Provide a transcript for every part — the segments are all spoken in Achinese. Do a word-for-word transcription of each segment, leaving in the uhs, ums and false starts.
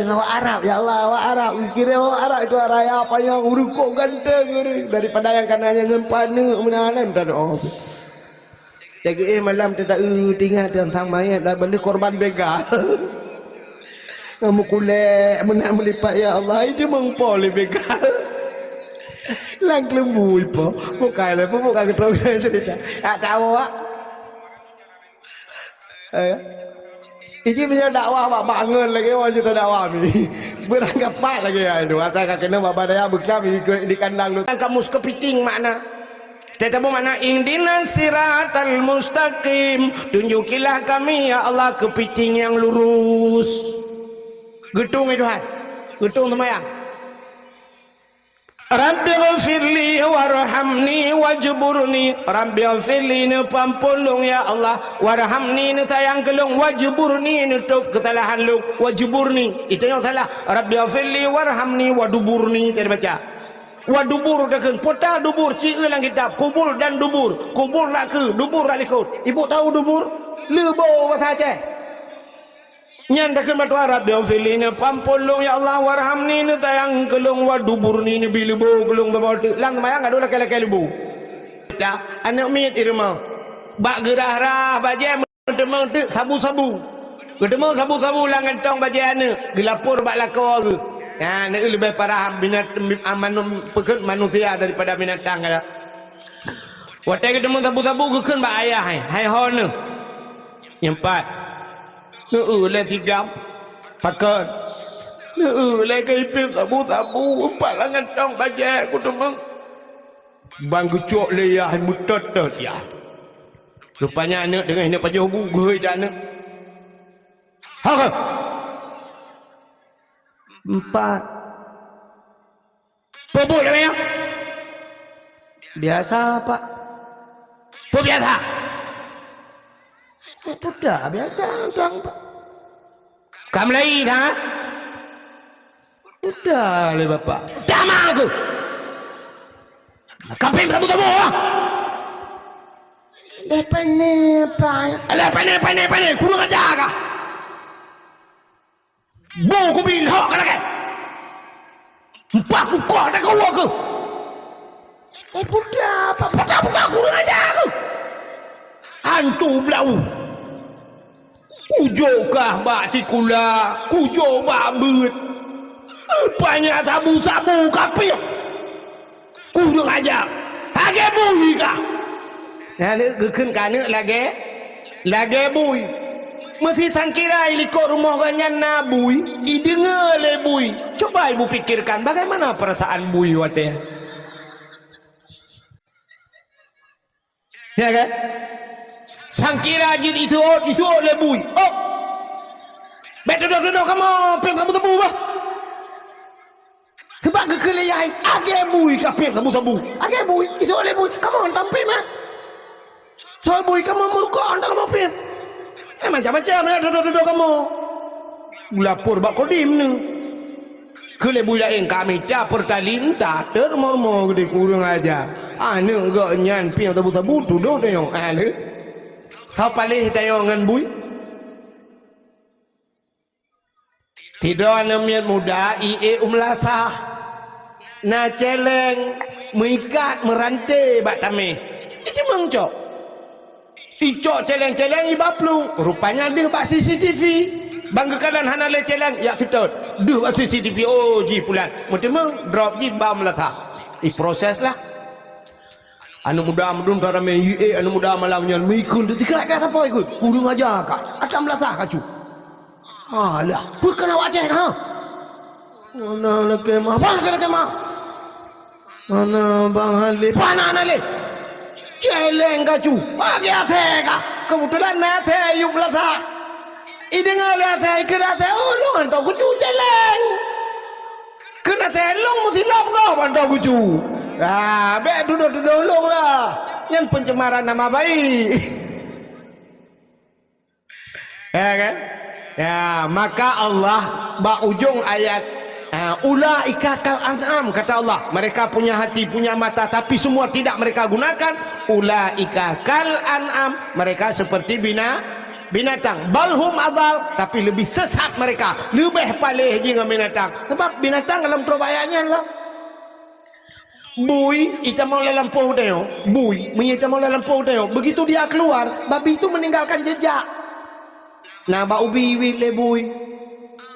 Awak Arab, ya Allah, awak Arab. Kira awak Arab itu raya panyang, ureueng kok ganteng ureueng. Daripada nyang kana nyang ngon paneuk meunan, meunan, oh. Lagèe, eh, malam teuta-, eh, teuingat teuntang mayat dan balik korban begal. Ngon meukulek, meunan meulipat, ya Allah, itu meupo lé begal. Lam keuleumbui po. Bukai lé, bukai keutong cerita. Tak tahu, Wak. Eh. Iji meunyoe dakwah bak bangon lagèe orang cerita dakwah mi. Beurangkapat lagèe nyan tu. Asai ka keuneuk bak daya beuklam di, di kandang tu. Kamus kepiting makna. Tetapi makna ihdinas siratal mustaqim. Tunjukilah kami, ya Allah, kepiting yang lurus. Geutung, ya Tuhan. Geutung seumayang. Rabbighfirli warhamni wajburni. Rabbighfirli, neupeuampôn lôn, ya Allah. Warhamni, neusayang keu lôn. Wajburni, neutôb keusalahan lôn. Wajburni. Itanyong salah. Rabbighfirli warhamni waduburni. Tadi baca. Wadubur takheun. Pota dubur, ci eu lam kitab. Kubul dan dubur. Kubul rak keu, dubur rak likot. Ibu tahu dubur? Leubo bahasa Aceh. Nyan takheun bak Tuhan, Rabbighfirli, neupeuampôn lôn, ya Allah, warhamni, neusayang keu lôn, waduburni, neubi leubo keu lôn, saboh teuk. Lam seumayang ka dua lakèe-lakèe leubo. Dak, aneuk miet di rumoh. Bak geurah-rah bajèe, meuteumé teuk sabu-sabu. Meuteumé sabu-sabu lam kantong bajèe aneuk, geulapor bak lakoe geuh. Nyan, neu leubeh parah binat-, am-, manu-, peukheun manusia daripada binatang, kata. Watèe geuteumeung sabu-sabu, geukheun bak ayah, hai, hai ho neuh. Nyang pat. Neu lé sigam. Pakon. Neu lé keu ipéb sabu-sabu, pat lam kantong bajèe kuteumeung. Ban geucok lé yah, meutot-tot yah. Rupanya aneuk teungoh neuk pajoh bu, geuhôi that aneuk. Ha, ha. Empat. Peue buet lagèe nyan? Biasa, Pak. Peue biasa? Eh, peue dah biasa, Tuan, Pak. Ka meulayi, ha? Peue dah lé Bapak? Dama aku! Kapéng tabu-tabu, ha? Lé pane, Pak. Lé pane, pane, pane. Kurang ajar kah? Boh kubi lhok ka lagèe. Empah kukoh takeuwa keuh. Eh, peue dah, Pak, peue dah, peue dah, kurang ajar keuh. Hantu blau. Kujok kah bak sikula, kujok bak beuet. Rupanya sabu-sabu kapék. Kurang ajar. Lagèe bui kah? Nyan geukheun keu aneuk lagèe, lagèe bui. Meusi sangkira i likot rumoh geuh nyan na bui, ideungoe lé bui. Cuba ibu pikirkan bagaimana perasaan bui watèe nyan. Ya kan? Sangkira jeuet iseuôt, iseuôt lé bui. Oh! Bèk tudoh-tudoh kamoe, péng sabu-sabu bah. Sabab geukheun lé yah hai, lagèe bui kapék sabu-sabu. Lagèe bui, iseuôt lé bui, kamoe hantom péng mah. Soe bui kamoe meurukok hantom kamoe péng. Eh, macam-macam ya tudoh-tudoh kamoe. Lapor bak Kodim neu. Keu lé bui laén ka mita Pertalite, teuma rumoh-rumoh geude kurang ajar. Aneuk gobnyan péng sabu-sabu tudoh tanyong. Ah, lé. Soe paléh tanyong ngon bui? Sidroe aneuk miet muda i ék u meulasah. Na céléng meuikat meuranté bak tamèh. Iteumeung cok. Icok céléng-céléng iba plueng, rupanya deuh bak C C T V. Ban geukalon hana lé céléng, jak seutôt. Deuh bak C C T V, oh, jih pulan. Meuteumeung, drop jih ba meulasah. Iproses lah. Aneuk muda meudun ka ramé, i ék aneuk muda malam nyan meuikheun teuh, tikerak ka sapoe ikheun. Kurang aja ka. Ata meulasah kacu. Alah, peue keuneuk awak céh, ha? Mana lakèe ma? Apa lakèe, lakèe ma? Mana Bang Halé? Mana Halé? Céléng kacu. Bagi asèe ka. Keubeutulan na asèe yub lasa. Ideungoe lé asèe, ikheun lé asèe, "Oh, lôn hantom kucu céléng." Kheun asèe, "Lôn meusilop goh hantom kucu." Ah, bèk tudoh-tudoh lôn lah. Nyan pencemaran nama baik. Ya kan? Ya, maka Allah bak ujong ayat, ha, "Ulaika kal an'am," kata Allah, "mereka punya hati, punya mata, tapi semua tidak mereka gunakan. Ulaika kal an'am, mereka seperti bina-, Binatang, bal hum adal, tapi lebih sesat mereka, leubeh paléh jih ngon binatang. Sebab binatang lam troh bak ayat nyan lah. Bui, itamong lam lampôh tanyoe, bui, meunyoe itamong lam lampôh tanyoe, begitu dia keluar, babi itu meninggalkan jejak. Na bak ubi iwit lé bui.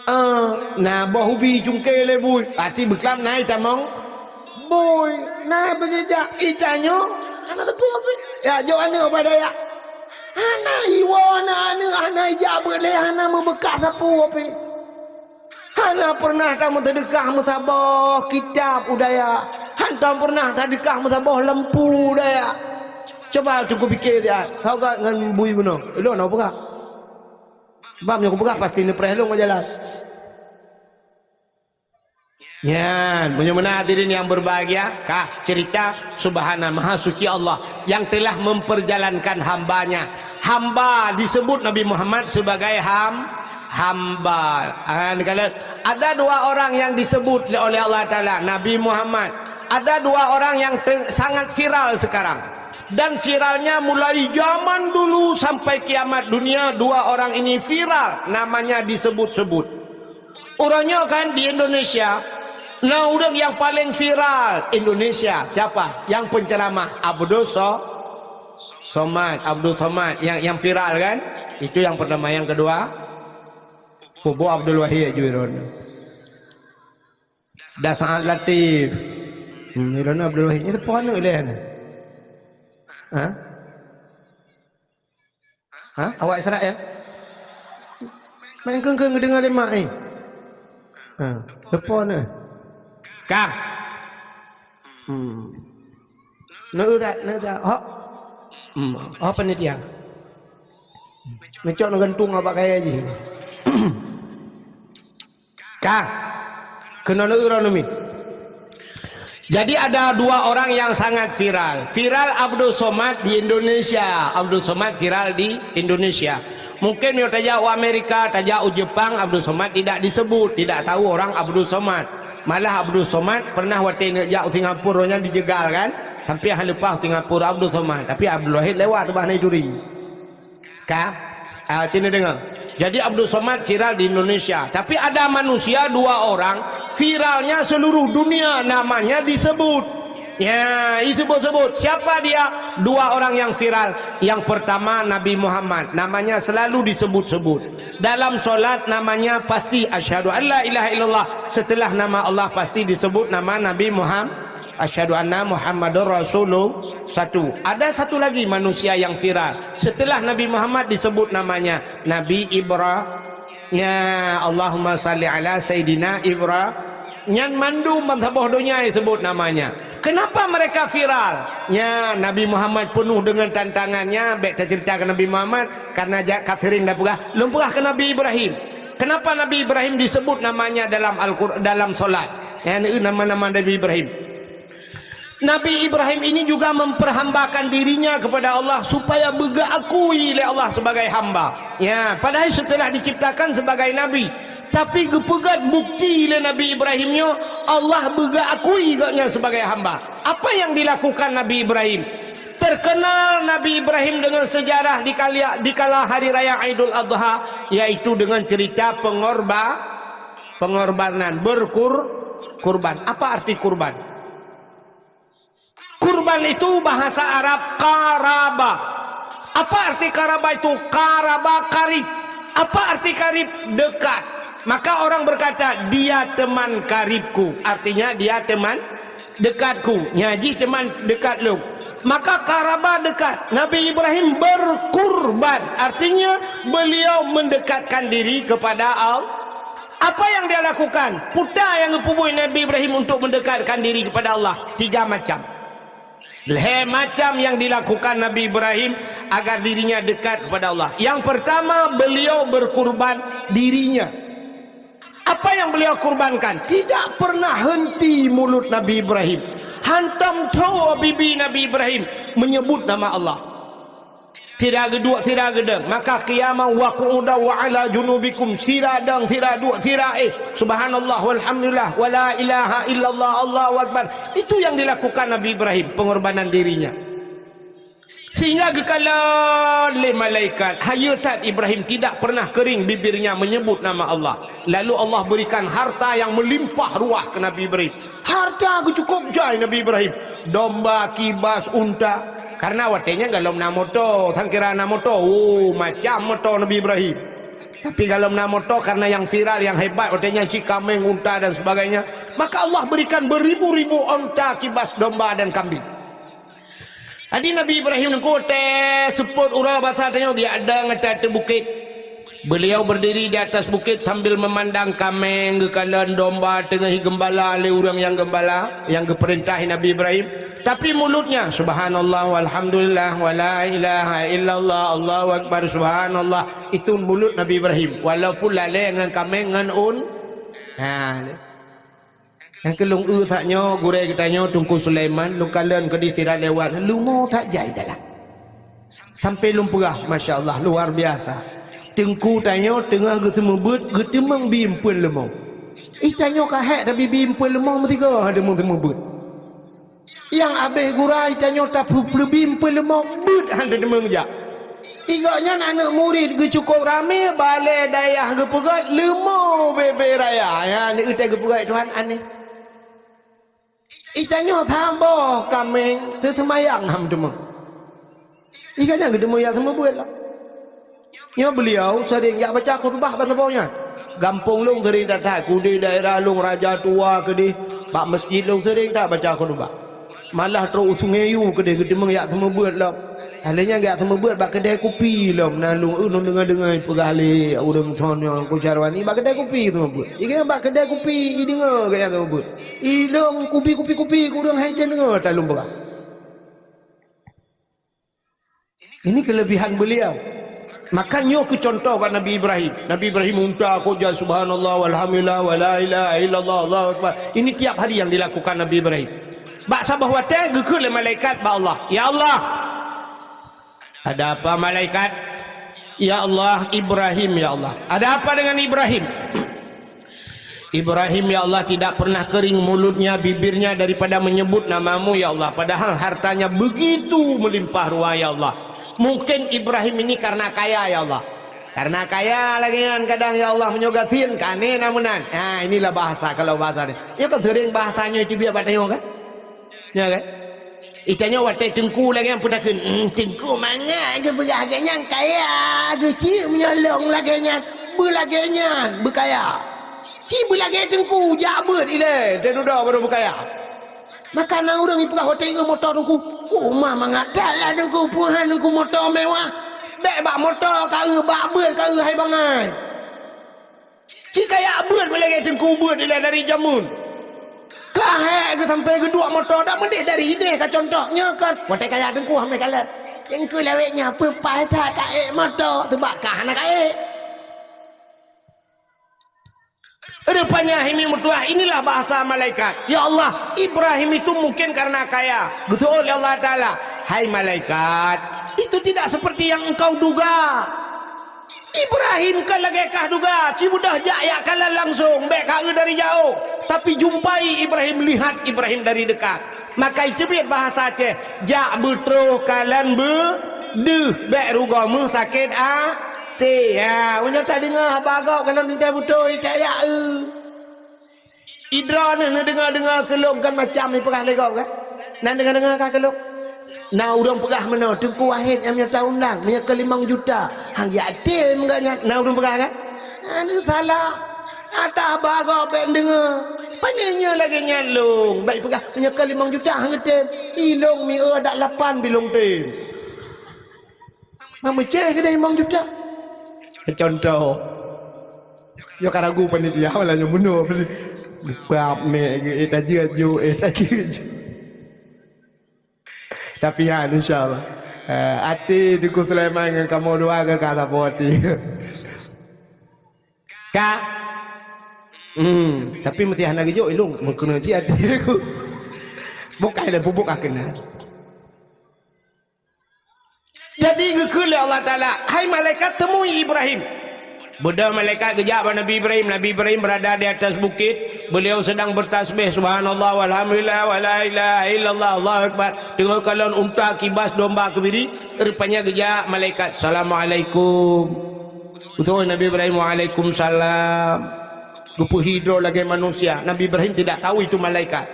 Ah, na boh ubi icungké lé bui. Até beuklam na itamong bui. Na beujejak itanyoe. Hana teupeu pih. Ya, jok aneuk ubak daya. Hana iwoe aneuk-aneuk, hana ijak beuet lé, hana meubeukah sapeue pih. Hana pernah tameuseudeukah meusaboh kitab u daya. Hantom pernah tadeukah meusaboh lampu u daya. Cuba teungku pike siat, sagat ngon bui bunoe. Lôn na peugah. Bab nyang kupeugah pasti neupreh lôn bak jalan. Nyan, meunyoe meunan hadirin yang berbahagia, kah cerita subhana maha suci Allah yang telah memperjalankan hamba-Nya. Hamba disebut Nabi Muhammad sebagai ham-, hamba. Ah, ni kala, ada dua orang yang disebut oleh Allah Taala, Nabi Muhammad. Ada dua orang yang te-, sangat viral sekarang. Dan viralnya mulai zaman dulu sampai kiamat dunia, dua orang ini viral, namanya disebut-sebut. Uroe nyoe kan di Indonesia, na ureueng yang paling viral Indonesia. Siapa? Yang penceramah Abdul So-, Somad, Abdul Somad yang, yang viral kan? Itu yang pertama. Yang kedua, Pubu Abdul Wahid Juiron. Dan Saad Latif. Hmm, Juiron Abdul Wahid. Itu pohon ileh. Ha? Ha? Awak Israel? Main keng-keng deungon lé mak, eh? Ha, teupon, eh? Kang. Hmm. Neu that, neu that. Hok. Hmm, oh, panitia. Neucok neugantung abak kaya jih. Ka. Keunoe neuuroe neumi. Jadi ada dua orang yang sangat viral. Viral Abdul Somad di Indonesia. Abdul Somad viral di Indonesia. Mungkin meunyoe tajak u Amerika, tajak u Jepang, Abdul Somad tidak disebut, tidak tahu orang Abdul Somad. Malah Abdul Somad pernah watèe neuk jak u Singapura, nyan dijegal kan. Sampai han leupah u Singapura Abdul Somad. Tapi Abdul Wahid lewat bah na ituri. Ka? Ah, sini dengar. Jadi Abdul Somad viral di Indonesia. Tapi ada manusia dua orang viralnya seluruh dunia, namanya disebut. Ya, disebut-sebut. Siapa dia? Dua orang yang viral. Yang pertama Nabi Muhammad, namanya selalu disebut-sebut. Dalam solat namanya pasti asyhadu an la ilaha illallah. Setelah nama Allah pasti disebut nama Nabi Muhammad. Asyhadu anna Muhammadur Rasulullah. Satu. Ada satu lagi manusia yang viral. Setelah Nabi Muhammad disebut namanya, Nabi Ibra-, nya, Allahumma salli ala Sayyidina Ibra-, nyan mandum ban saboh donya disebut namanya. Kenapa mereka viral? Nya, Nabi Muhammad penuh dengan tantangannya, bèk tacerita keu Nabi Muhammad, karena jak kafirin dah peugah, lôn peugah keu Nabi Ibrahim. Kenapa Nabi Ibrahim disebut namanya dalam Al-Qur-, dalam solat? Nya, nama-nama Nabi Ibrahim. Nabi Ibrahim ini juga memperhambakan dirinya kepada Allah supaya beugeukui lé Allah sebagai hamba. Ya, padahai setelah diciptakan sebagai nabi, tapi geupeugét bukti lé Nabi Ibrahim nyoe Allah beugeukui gobnyan sebagai hamba. Apa yang dilakukan Nabi Ibrahim? Terkenal Nabi Ibrahim dengan sejarah di kali-, di kala hari raya Idul Adha, yaitu dengan cerita pengorba-, pengorbanan, berkur-, kurban. Apa arti kurban? Kurban itu bahasa Arab qaraba. Apa arti qaraba itu? Qaraba karib. Apa arti karib? Dekat. Maka orang berkata, "Dia teman karibku." Artinya, dia teman dekatku. Nya jih teman dekat lôn. Maka qaraba dekat. Nabi Ibrahim berkurban. Artinya, beliau mendekatkan diri kepada Allah. Apa yang dia lakukan? Peue nyang geupeubuet Nabi Ibrahim untuk mendekatkan diri kepada Allah? Tiga macam. Lhèe macam yang dilakukan Nabi Ibrahim agar dirinya dekat kepada Allah. Yang pertama, beliau berkurban dirinya. Apa yang beliau kurbankan? Tidak pernah henti mulut Nabi Ibrahim. Hantom tho bibi Nabi Ibrahim menyebut nama Allah. Sira geuduek, sira geudong. Maka qiyama wa qu'uda wa ala junubikum. Sira dong, sira duek, sira éh. Subhanallah, walhamdulillah, wa la ilaha illallah, Allahu Akbar. Itu yang dilakukan Nabi Ibrahim, pengorbanan dirinya. Sehingga geukalon lé malaikat, hayeue that Ibrahim tidak pernah kering bibirnya menyebut nama Allah. Lalu Allah berikan harta yang melimpah ruah keu Nabi Ibrahim. Harta geucukôp jai Nabi Ibrahim. Domba, kibas, unta. Karena watée nyan golom na moto, sangkira na moto. Oh, macam moto Nabi Ibrahim. Tapi golom na moto karena yang viral, yang hebat, watée nyan cit kaméng, unta dan sebagainya. Maka Allah berikan beribu-ribu onta, kibas, domba dan kambing. Jadi Nabi Ibrahim nungku teuh seupôt uroe basa tanyoe geujak dong ateueh bukét. Beliau berdiri di atas bukit sambil memandang kaméng geukalon, domba teungoh geumbala lé ureuëng nyang geumbala, nyang geupeurintah Nabi Ibrahim. Tapi mulutnya, "Subhanallah, walhamdulillah, wala ilaha illallah, Allahu Akbar, subhanallah." Itu mulut Nabi Ibrahim. Walaupun lalée ngon kaméng ngon un. Ha. Nyang keu lôn eu that nyoe, gurée geutanyoe Teungku Sulaiman, lôn kalon keudeh sira lewat, leumo that jai dalam. Sampai lôn peugah, masya Allah, luar biasa. Teungku tanyoe teungoh geuseumeubeuet, geuteumeung bi eumpeuen leumo. Ih, tanyoe ka hék tabi bi eumpeuen leumo, meusigoe hana teumeung seumeubeuet. Nyang abéh gura, ih, tanyoe tapeupleubi eumpeuen leumo, beuet hana teumeung jak. Igoe nyan aneuëk murit geucukôp ramé, balée dayah geupeugét, leumo bebe raya. Ya, ni utai geupeugét Tuhan aneh. Ih, tanyoe saboh kaméng, seuseumayang ham teuma. Igoe nyan geuteumé nyang seumeubeuet lah. Nyoe beliau sering jak baca khutbah ban saboh nyan. Gampông lôn sering that-that, keudeh daerah lôn Raja Tua keudeh, bak masjid lôn sering that baca khutbah. Malah trok u Sungai Yu keudeh geuteumeung jak seumeubeuet lom. Lheueh nyan jak seumeubeuet bak keudè kupi lom, na lôn, eu, lôn deungoe-deungoe peugah lé ureuëng soe nyoe Teungku Syarwani bak keudè kupi seumeubeuet. Igoe bak keudè kupi, i deungoe geuh nyang seumeubeuet. I lôn kupi, kupi, kupi, ureuëng hai teudeungoe that lôn peugah. Ini kelebihan beliau. Maka nyoe keu contoh bak Nabi Ibrahim. Nabi Ibrahim unta kok jai, subhanallah, walhamdulillah, wala ilaha illallah, Allahu Akbar. Ini tiap hari yang dilakukan Nabi Ibrahim. Bak saboh watée geukheun lé malaikat bak Allah, "Ya Allah." "Ada apa, malaikat?" "Ya Allah, Ibrahim, ya Allah." "Ada apa dengan Ibrahim?" "Ibrahim, ya Allah, tidak pernah kering mulutnya, bibirnya daripada menyebut nama-Mu, ya Allah. Padahal hartanya begitu melimpah ruah, ya Allah. Mungkin Ibrahim ini karena kaya, ya Allah. Karena kaya lagée nyan kadang, ya Allah, meunyoe gasien kane na meunan." Ha, inilah bahasa, kalau bahasa ni. Ya kan sering bahasanya itu biar bak tanyoe kan? Ya kan? Ih, tanyoe watée teungku lagée nyan peutakheun, "Hmm, teungku mangat geupeugah lagée nyan kaya, geucit meunyoe lôn lagée nyan, beulagée nyan, beukaya." Ci beulagée teungku, jak beuet ilée, teududoe barô beukaya. Maka na ureuëng ipeugah watée ieu moto teungku, "Oh, ma mangat that lah teungku, peue han teungku moto mewah. Bék bak moto ka eu, bak beuet ka eu hai bangai." Ci kaya beuet beulagée teungku beuet ilée dari jameun. Ka hék geusampai geuduek moto dak meudeh dari ideh ka contoh. Nyoe kan, watée kaya teungku hamé kalon. Teungku lawét nyoe peupai that ka ék moto, teubak ka hana ka ék. Rupanya hai mi meutuah, inilah bahasa malaikat. Ya Allah, Ibrahim itu mungkin karena kaya. Geuseuôt lé Allah Taala, "Hai malaikat, itu tidak seperti yang engkau duga." Ibrahim ka lagée kah duga, ci beudôh jak yak kalon langsong, bék ka eu dari jauh. Tapi jumpai Ibrahim, lihat Ibrahim dari dekat. Maka iteubiet bahasa Aceh, jak beutroh kalon beudeuh, bék rugoe meusakét até. Ya, meunyoe tadeungoe haba gob kalon teuntée beutôi, tak yak eu. Idroeneuh neudeungoe-deungoe keu lôn kan macam ipeugah lé gob kan? Na deungoe-deungoe ka keu lôn? Na ureuëng peugah meunoe, Teungku Wahid nyang meunyoe taundang, meunyoe keu limong juta, han jiaté meugah nyan. Na ureuëng peugah kan? Aneuk salah. Ata haba gob bék deungoe. Pane nyoe lagée nyan lôn, bék ipeugah, meunyoe keu limong juta han geutem. Ilôn mieu adak lapan bilong tem. Mameucéh keudeh limong juta. Contoh. Yo ka ragu panitia malah nyoe bunoe. Geupap nek, eh, tajeu aju, eh, tajeu aju. Tapi ya, insya Allah. Eh, até Teungku Sulaiman ngon kamoe dua ke ka sapo até. Ka. Hmm, tapi meusti hana geujok ilong meukeuna cit até aku. Bukai lé bubuk akeuna. Jadi geukheun lé Allah Taala, "Hai malaikat, temui Ibrahim." Beudôh malaikat geujak bak Nabi Ibrahim. Nabi Ibrahim berada di atas bukit. Beliau sedang bertasbih, "Subhanallah, walhamdulillah, wala ilaha illallah, Allahu akbar." Teungoh kalon unta kibas domba keubiri, rupanya geujak malaikat, "Assalamualaikum." Beutôi Nabi Ibrahim, "Waalaikumsalam." Geupeuhidroe lagée manusia. Nabi Ibrahim tidak tahu itu malaikat.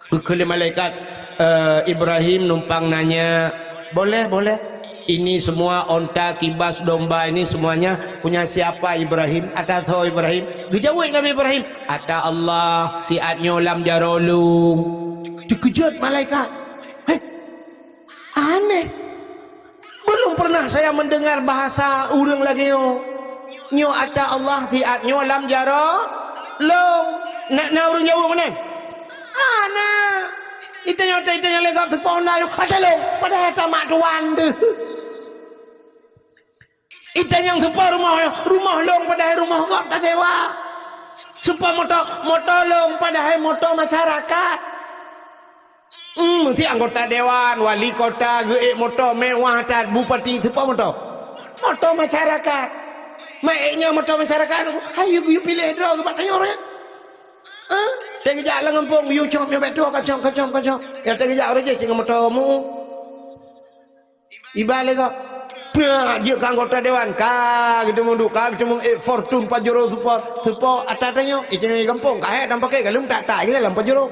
Geukheun lé malaikat, eh, Ibrahim numpang nanya, "Boleh, boleh. Ini semua onta, kibas, domba ini semuanya punya siapa, Ibrahim? Ata soe, Ibrahim?" Geujaweueb Nabi Ibrahim, "Ata Allah, siat nyoe lam jaroe lôn." Teukeujot malaikat. "Heh, aneh. Belum pernah saya mendengar bahasa ureuëng lagée nyoe. Nyoe ata Allah, siat nyoe lam jaroe lôn." Na, na ureuëng jaweueb meunan? "Hana. Itanyong, itanyong lé gob, soe po na nyoe? Ata lôn, padahai ata mak tuan deuh. Itanyong soe po rumoh nyoe? Rumoh lôn, padahai rumoh gob tasewa. Soe po moto? Moto lôn, padahai moto masyarakat." Hmm, si anggota dewan, wali kota geuék moto mewah that, bupati, soe po moto? Moto masyarakat. Mak ék nyoe moto masyarakat, hayu geuyue piléh droe geuh bak tanyoe ureuëng. Eh? Teugeujak lam gampông, geuyue com nyoe bak droe, kacom, kacom, kacom. Ya teugeujak ureuëng jih cit ngon moto mu. Iba lé gob. Peuet jeuet keu anggota dewan, ka geuteumeung duek, ka geuteumeung ék Fortuner Pajero Sport, soe po ata tanyoe, itanyong gampông, ka hék dan pakai galom tak-tak je lam Pajero.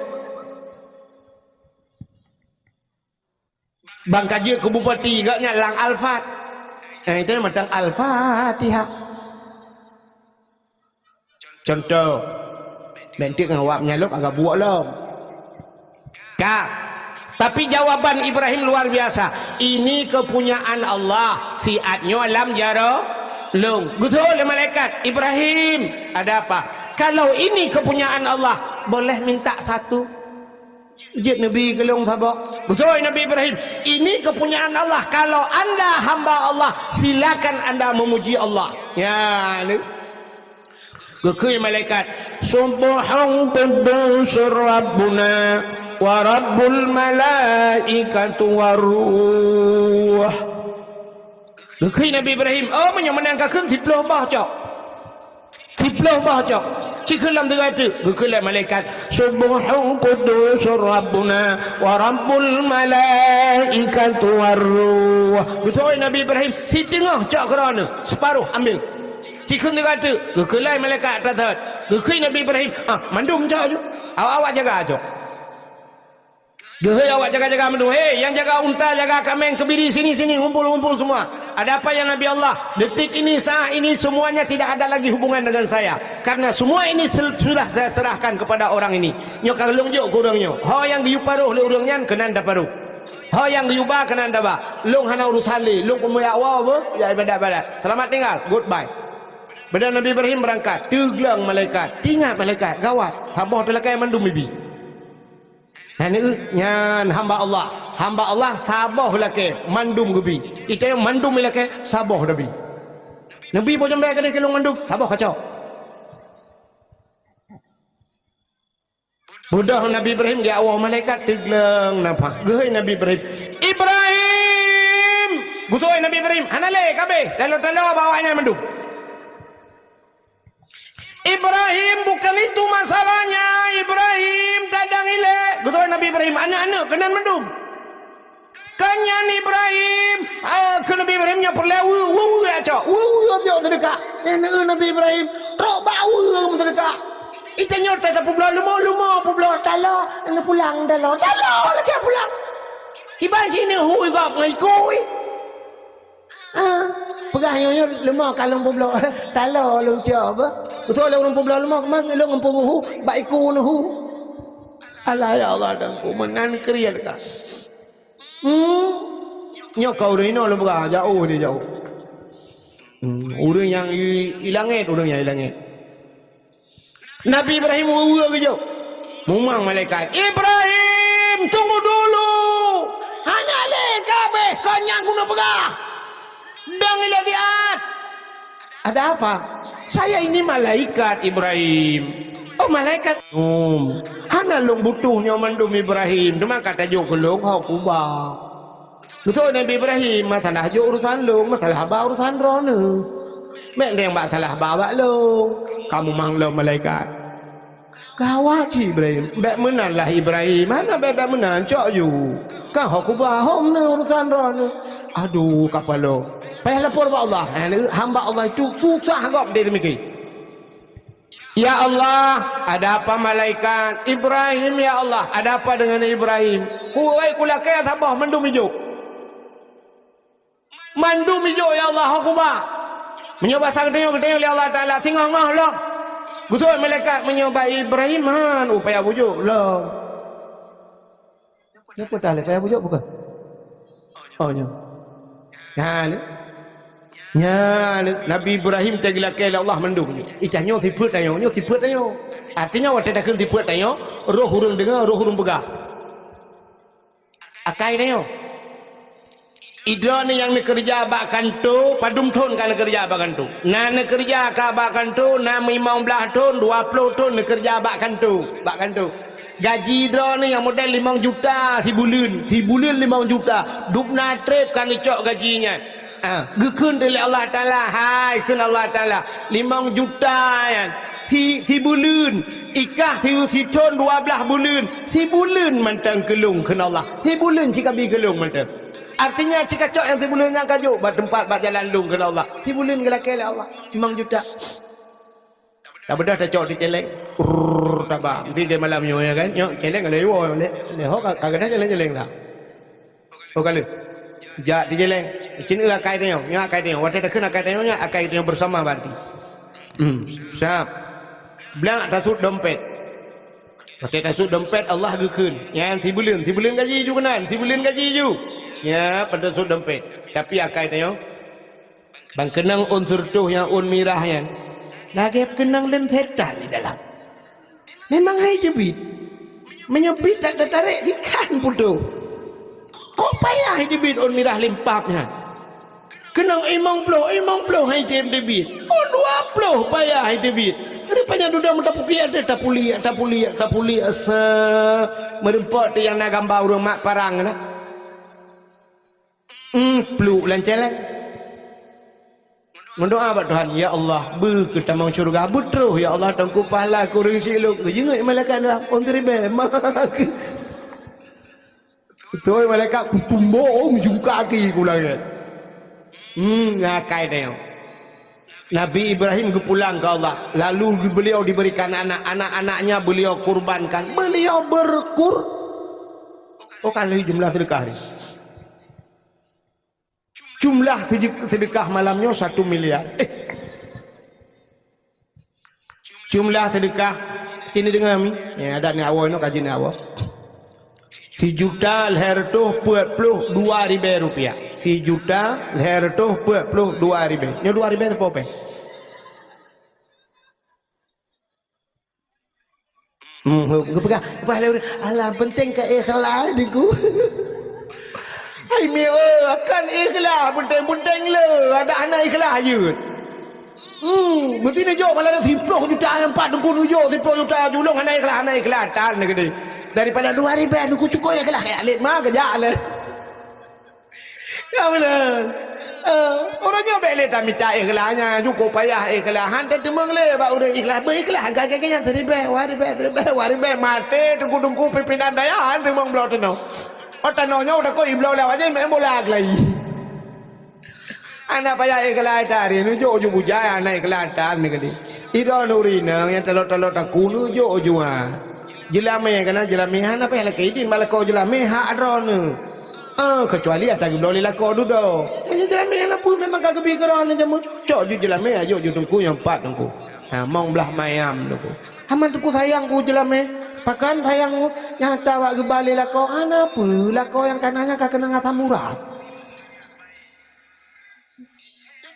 Ban ka jeuet keu bupati, gobnyan lam Alphard. Eh, itu mantong Al-Fatihah. Contoh, bentuk ngon awak meunyoe lôn agak buok lom. Ka. Tapi jawaban Ibrahim luar biasa. "Ini kepunyaan Allah, siat nyoe lam jaroe lôn." Geutanyong lé malaikat, "Ibrahim, ada apa?" "Kalau ini kepunyaan Allah, boleh minta satu?" Jeuet Nabi geulong saboh. Beutôi Nabi Ibrahim, "Ini kepunyaan Allah. Kalau anda hamba Allah, silakan anda memuji Allah." Ya, ni. Geukheun malaikat, "Subbuhun quddusur Rabbuna wa Rabbul malaikatu war ruh." Geukheun Nabi Ibrahim, "Oh, meunyoe meunan kakheun siploh boh cok. Siploh boh cok." Cikheun lam teungoh teuk, geukheun lé malaikat, "Subbuhun quddusur Rabbuna wa Rabbul malaikatu war ruh." Beutôi Nabi Ibrahim, siteungoh cok keudroe, seuparoh ambil. Cikheun teungoh teuk, geukheun lé malaikat ata thot. Geukheun Nabi Ibrahim, "Ah, mandum cok ju. Awak-awak jaga cok." Geuhôi awak jaga-jaga mandum, "Hei, yang jaga unta, jaga kaméng, keubiri, sini, sini, ngumpul, ngumpul semua. Ada apa ya Nabi Allah? Detik ini, saat ini, semuanya tidak ada lagi hubungan dengan saya. Karena semua ini sel-, sudah saya serahkan kepada orang ini. Nyoe ka lôn jok keu ureuëng nyoe. Ho nyang geuyue paroh lé ureuëng nyan, keunan taparoh. Ho nyang geuyue ba, keunan taba. Lôn hana urusan lé, lôn peumeuyak woe beuh, ya ibadat-ibadat. Selamat tinggal, goodbye." Padahai Nabi Ibrahim beurangkat, teugleng malaikat, teuingat malaikat, gawat, saboh teulakée mandum ibi. Nyan, nyan hamba Allah. Hamba Allah saboh lakée mandum geubi. Itée mandum lakée saboh Nabi. Nabi boh jambée ka deh keulong mandum, saboh kacok. Beudôh Nabi Ibrahim di awak malaikat teugleng nafah. Geuhôi Nabi Ibrahim, "Ibrahim!" Geuhôi Nabi Ibrahim, "Hana lé, kabeh. Talo-talo bak awaknyan mandum." "Ibrahim, bukan itu masalahnya, Ibrahim, tadang ilée." Geutuan Nabi Ibrahim, "Aneuëk-aneuëk keunan mandum." Keunan Ibrahim, ah, keu Nabi Ibrahim nyoe peureulée weu, weu, weu, acok. Weu, weu, acok seudeukah. Nyan, eh, Nabi Ibrahim, trok bak weu seudeukah. Itée nyoe tata peubloe leumo, leumo peubloe talo, neupulang talo, talo lakée pulang. Kiban cit neuhu gob ngon iku. Ah, peugah nyoe, nyoe leumo ka lôn peubloe. Talo lôn cok beuh. Beutôi lôn peubloe leumo, keumang lôn ngon peunguhu, bak iku neuhu. Alah, ya Allah, dan ku meunan kriet ka. Hmm. Nyoe ka ureuëng inoe lôn peugah, jauh dia jauh. Hmm. Ureuëng nyang i, i langét, ureuëng nyang i langét. Nabi Ibrahim weu-weu geujok. Mumang malaikat, "Ibrahim, tunggu dulu! Hana lé kabeh kon nyang keuneuk peugah! Dong ilée siat!" "Ada apa?" "Saya ini malaikat, Ibrahim." "Oh, malaikat." "Hmm. Hana lôn butuh nyoe mandum, Ibrahim. Teuma ka tajok keu lôn ho kuba." Beutôi Nabi Ibrahim, masalah jok urusan lôn, masalah haba urusan droeneuh. Bék neueng bak salah haba bak lôn. Ka mumang lom malaikat. Gawat cit Ibrahim. Bék meunan lah Ibrahim. Hana bék-bék meunan, cok ju. Ka ho kuba, ho meunan urusan droeneuh. Aduh, kapalo. Payah lapor bak Allah. Ha, hamba Allah itu susah gob dia demikian. "Ya Allah, ada apa malaikat?" "Ibrahim, ya Allah, ada apa dengan Ibrahim?" "Kuwai kulakée saboh mandum ijok." Mandum ijok, ya Allah, ho kuba. Meunyoe basa geutanyoe, geutanyoe lé Allah Taala, singoh-ngoh lom. Geuseuôt malaikat, meunyoe bak Ibrahim, han, upaya bujok lom. Nyoe peutah lé payah bujok bukon? Oh, nyoe. Nyan, nyan, Nabi Ibrahim teugeulakée lé Allah mandum nyoe. Ita nyoe sifeuet tanyoe, nyoe sifeuet tanyoe. Artinya, watée takheun sifeuet tanyoe, roh ureuëng deungoe, roh ureuëng peugah. Akai tanyoe. Idroeneuh nyang neukeureuja bak kanto, padum thon ka neukeureuja bak kanto? Na neukeureuja ka bak kanto, na limong blaih thon, dua ploh thon neukeureuja bak kanto, bak kanto. Gaji droeneuh nyang model limong juta sibuleuen, sibuleuen limong juta, dubna treb ka neucok gaji nyan. Ah, geukheun lé Allah Taala, hai kheun Allah Taala, limong juta nyan, si, sibuleuen, ikah si, sithon dua blaih buleuen, sibuleuen mantong keu lôn kheun Allah, sibuleuen cit kabi keu lôn mantong. Artinya, cit kacok nyang sibuleuen nyan kajok bak teumpat, bak jalan lôn kheun Allah, sibuleuen geulakée lé Allah, limong juta. Tabeudôh tacok di celeng. Rrrr, taba. Mesti di malam nyoe, ya kan? Nyoe, celeng ada iwoe. Lé, lé ho ka, ka gadah celeng-celeng dah. Oh, ka lheueh. Jak di celeng. Cit akai tanyoe. Nyoe akai tanyoe. Watée takheun akai tanyoe, nyoe akai tanyoe bersama berarti. Hmm, siap. Blang tasut dompet. Watée tasut dompet, Allah geukheun. Nyan sibuleuen, sibuleuen gaji ju keunan, sibuleuen gaji ju. Siap, tasut dompet. Tapi akai tanyoe. Ban keunong ôn seureutôh nyang ôn mirah nyan, lagée keunong lôn setan di dalam. Memang hai teubiet. Meunyoe biet that tatarek, ikan putôh. Kok payah hai teubiet ôn mirah limpab nyan. Keunong limong ploh, limong ploh hai tem teubiet. Ôn dua ploh payah hai teubiet. Rupanya dudoe meutapukiak teuh, tapuliak, tapuliak, tapuliak, sa meureumpok teuh nyang na gamba ureuëng mat parang na. Hmm, pluek lam celeng. Meudoá bak Tuhan, "Ya Allah, beu keu tamong syeuruga, beutroh, ya Allah, teungku pahala keu ureuëng syiek lôn." Geujeuet malaikat dalam, "Oh, ribée, mak." Beutôi malaikat kutumbok, oh, meujungka keu ku langét. Hmm, ngakai tanyoe. Nabi Ibrahim geupulang keu Allah, lalu beliau diberikan anak, anak-anaknya beliau kurbankan. Beliau berkur-, oh, ka lheueh jumlah seudeukah ni. Jumlah seudeuk-, seudeukah malam nyoe satu miliar. Eh. Jumlah seudeukah, sini deungoe mi. Ya, adat ni awai nyoe kaji ni awai. Sijuta lhée reutôh peuet ploh dua ribée rupiah. Sijuta lhée reutôh peuet ploh dua ribée. Nyoe dua ribée teupeu péng. Hmm, geupeugah, bah lé ureuëng, "Alah, penting ka ikhlas, Teungku." Hai mi, oh, kan ikhlas, penting-penting le, ada hana ikhlas jeuet. Hmm, meusti neujok malah siploh juta nyang pat Teungku neujok siploh juta, julong hana ikhlas, hana ikhlas, tan keudeh. Daripada dua ribée Teungku cukup ikhlas, kayak alit ma keujak le. Ka meunan. Eh, uroe nyoe bék lé tamita ikhlas nyan, cukup payah ikhlas. Han tateumeung lé bak ureuëng ikhlas. Beu ikhlas, ka, ka, ka, nyan siribée, dua ribée, siribée, dua ribée. Maté teungku-teungku pimpinan dayah, han teumeung bloe tanoh. Oh, tanoh nyoe udah kok ibloe lewat je, main bola kelai. Hana payah ikhlas tari, neujok ju bujai, hana ikhlas tan ni keudeh. Idong nuri nang nyang talot-talot takue neujok ju, ha. Jeulamé kana jeulamé hana payah lakée idin bak lakoe jeulamé hak droeneuh. Ah, keucuali ata geubloe lé lakoe dudoe. Meunyoe jeulamé hana peue memang ka geubi keu droeneuh jameun. Cok ju jeulamé, ajok ju teungku nyang pat teungku. Ha, mong blah mayam teungku. Aman teungku sayang keu jeulamé. Pakon sayang keu nyata bak geuba lé lakoe. Hana peue lakoe nyang kana nyan ka keunong asam urat.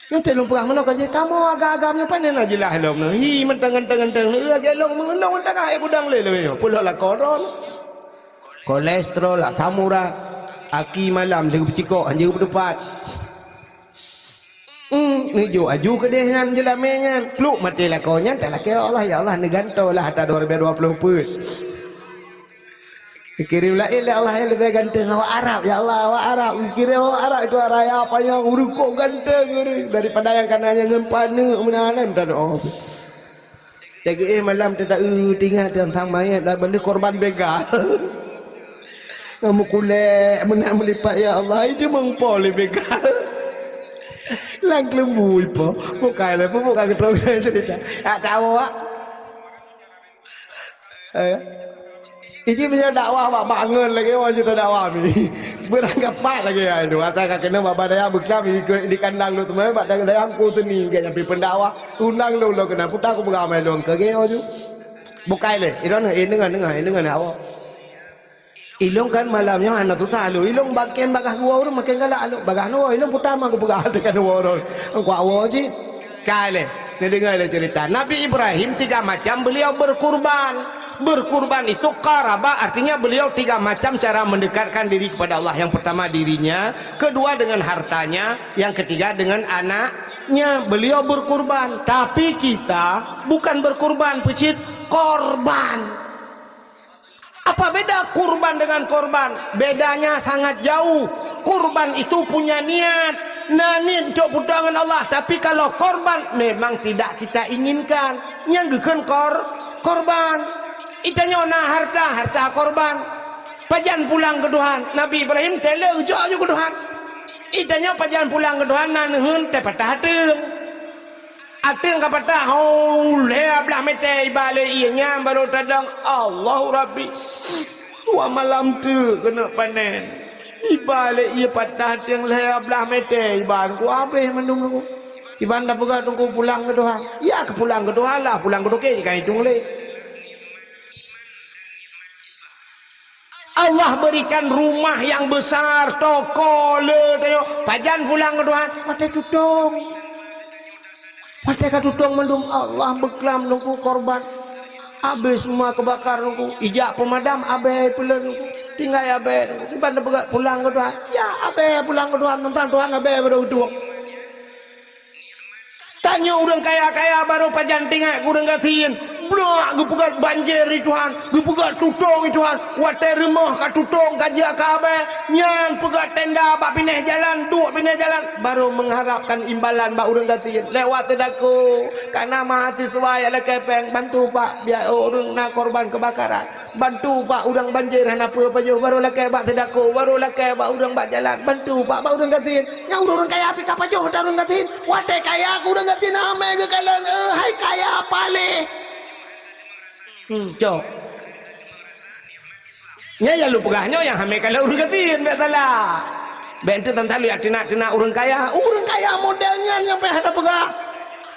Nyoe teuh lôn peugah meunoe ka jih kamoe agam-agam nyoe pane na jeulaih lom nyoe. Hi, mantong ganteng-ganteng nyoe, lagée lôn meunong tangah ék gudang lé lôn nyoe. Peulhok lakoe droe. Kolesterol, asam urat, aki malam lheueh beucikok, hanjeuet beuteupat. Hmm, neujok aju keudeh nyan jeulamé nyan. Pluek maté lakoe nyan, talakée, "Ya Allah, ya Allah, neugantoe lah ata dua ribée dua ploh peuet." Geukirém laén lé Allah nyang leubeh ganteng, awak Arab, ya Allah, awak Arab. Geukirém awak Arab itu raya panyang, ureuëng kok ganteng ureuëng daripada nyang kana nyang ngon paneuk meunan, meunan, oh. Teugiéh malam teuta-eu tingat teuntang manyét dan beuleue korban begal. Ngon meukulek meunan meulipat, ya Allah, itu meupo lé begal. Lam keuleumbu ipo. Bukai lé pun bukan keutong cerita. Tak tahu, Wak. Eh. Iji meunyoe dakwah bak bangon lagèe orang cerita dakwah mi. Beurangkapat lagèe nyan tu. Asai ka keuneuk bak dayah beuklam di kandang lôn teumé bak dayah ku seni gaya pi pendakwah. Undang lôn lôn keunan puta ku beuramai lôn keu gaya tu. Bukai lé. Ilôn eh deungon deungon eh deungon awak. Ilôn kan malam nyoe hana susah lôn. Ilôn makin bagaih gua ureueng makin galak lôn. Bagaih nyoe ilôn puta ma ku peugah teuk nyoe ureueng. Engkau awak cit. Kai lé, neudeungoe lé cerita. Nabi Ibrahim tiga macam beliau berkurban. Berkurban itu qaraba, artinya beliau tiga macam cara mendekatkan diri kepada Allah. Yang pertama dirinya, kedua dengan hartanya, yang ketiga dengan anaknya. Beliau berkurban. Tapi kita bukan berkurban, peucit korban. Apa beda kurban dengan korban? Bedanya sangat jauh. Kurban itu punya niat. Na niet untuk peutuan ngon Allah. Tapi kalau korban, memang tidak kita inginkan. Nyang geukheun kor-, korban. Itanyoe na harta, harta korban. Pajan pulang keu Tuhan. Nabi Ibrahim teuleuk jok ju keu Tuhan. Itanyoe pajan pulang keu Tuhan, na neuheun teuh patah ateueng. Ateueng ka patah, ho, lhèe blah mètè iba lé ié nyan barô tadong, Allahu Rabbi. Dua malam teuk keuneuk panen. Iba lé ié patah ateueng lhèe blah mètè iba, ku habéh mandum nunggu. Kiban tapeugah teungku pulang keu Tuhan. Ya keu pulang keu Tuhan lah, pulang keu toke ka itong lé. Allah berikan rumah yang besar, toko le, tengok. Pajan pulang keu Tuhan? Watèe tutong. Watèe ka tutong mandum Allah beuklam teungku korban. Habéh semua keubakar teungku. Ijak peumadam abèe peuleueh teungku. Tinggai abèe teungku. Kiban tapeugah pulang keu Tuhan? Ya abèe pulang keu Tuhan, teuntang Tuhan abèe barô geutueng. Tanyoe ureueng kaya-kaya barô pajan teuingat keu ureueng gasien. Blok geupeugöt banjir di Tuhan, geupeugöt tutong di Tuhan. Watèe rumoh ka tutong ka jeuet keu abèe, nyan peugöt tenda bak binéh jalan, duek binéh jalan, barô mengharapkan imbalan bak ureueng gasien lewat seudako. Kana mahasiswa nyang lakèe pèng, bantu pak, biar ureueng na korban keubakaran. Bantu bak ureueng banjir hana peue pajoh, barô lakèe bak seudako, barô lakèe bak ureueng bak jalan, bantu bak, bak ureueng gasien. Nyang ureueng kaya pih ka pajoh ata ureueng gasien. Watèe kaya keu ureueng gasien, amai geukalon, "Eh, hai kaya paléh." Hmm, cok. Nyan nyang lôn peugah nyoe nyang amai kalon ureueng gasien, bèk salah. Bèk enteuk tan-tan lôn jak teunak-teunak ureueng kaya. Ureueng kaya model nyan nyang payah tapeugah.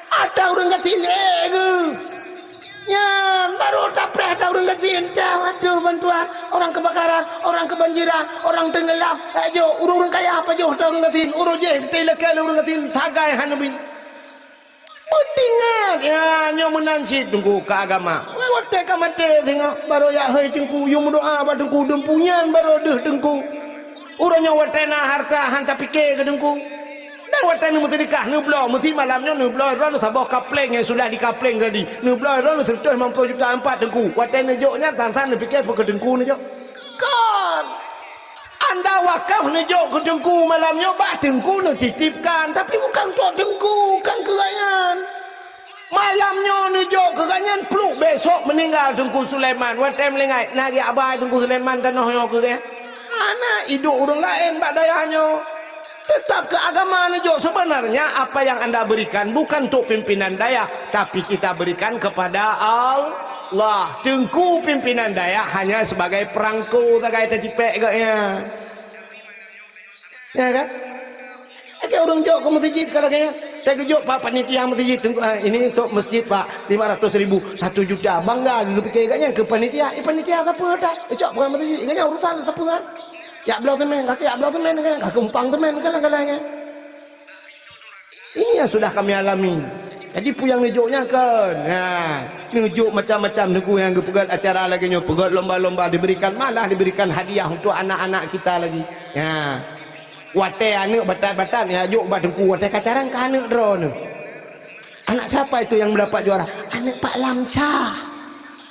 Ata ureueng gasien, eh, geuh. Nyan barô tapreh ata ureueng gasien, dah, aduh, bantuan, orang kebakaran, orang kebanjiran, orang tenggelam. Eh, jok, ureueng-ureueng kaya pajoh ata ureueng gasien, ureueng jéh, beutôi lakèe lé ureueng gasien, sagai hana bi. Beutingat, ya, nyoe meunan cit teungku keu agama. Wah, watèe ka maté singoh, barô jak hôi teungku, yue meudoa bak teungku, deumpu nyan barô deuh teungku. Uroe nyoe watèe na harta han tapike keu teungku. Dan watèe neumeuseudeukah, neubloe, meusi malam nyoe neubloe droeneuh saboh kapleng nyang sudah dikapleng tadi. Neubloe droeneuh sireutôh limong ploh juta ampat teungku. Watèe neujok nyan, san-san neupike peu keu teungku neujok? Kon! Anda wakaf neujok keu teungku malam nyoe, bak teungku neutitipkan, tapi bukan untuk teungku, kan keu gobnyan. Malam nyoe neujok keu gobnyan, pluek besok meuninggai Teungku Sulaiman. Watèe meuninggai, na geujak ba Teungku Sulaiman tanoh nyoe keu gobnyan? Hana, iduek ureueng laén bak dayah nyoe. Tetap keu agama neujok. Sebenarnya apa yang anda berikan bukan untuk pimpinan dayah, tapi kita berikan kepada Allah. Teungku pimpinan dayah hanya sebagai perangko sagai tacipek gobnyan. Ya kan? Lagèe ureueng jok keu meuseujid ka lagèe nyan. Teugeujok pak panitia meuseujid, "Teungku, ah, ini untuk masjid, Pak, lima ratus ribu, satu juta." Bangga geupike gobnyan keu panitia. Eh, panitia sapeue tan? Eh, cok bukan meuseujid, gobnyan urusan sapeue kan? Jak bloe semen, ka keu jak bloe semen kan? Ka keu umpang semen kan, kan, kan. Ini yang sudah kami alami. Jadi peue nyang neujok nyan kon. Ha, neujok macam-macam teungku nyang geupeugöt acara lagèe nyoe, peugöt lomba-lomba, diberikan, malah diberikan hadiah untuk anak-anak kita lagi. Ha. Watèe aneuk batat-batat nyang jok bak teungku, watèe ka carông ka aneuk droeneuh. "Anak siapa itu yang mendapat juara?" "Aneuk Pak Lamsyah."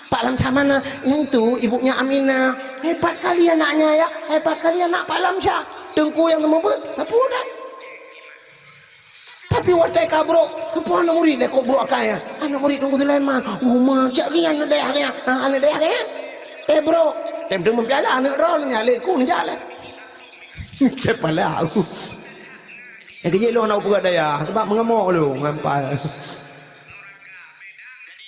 "Pak Lamsyah mana?" "Yang itu, ibunya Aminah." "Hebat kali anaknya ya, hebat kali anak Pak Lamsyah." Teungku nyang seumeubeuet, sapeue tan? Tapi watèe ka brôk, keupeue aneuk murit lé kok brôk akai nyan? Aneuk murit Teungku Sulaiman, uma cak nyan aneuk dayah nyan. Ha, aneuk dayah nyan. Teuh brôk, tem teumeupiala aneuk droeneuh nyan lé ku neujak lé. Kepala aku. Nyang keujeuet lôn hana peugah dayah, sebab meungamok lôn ngampai.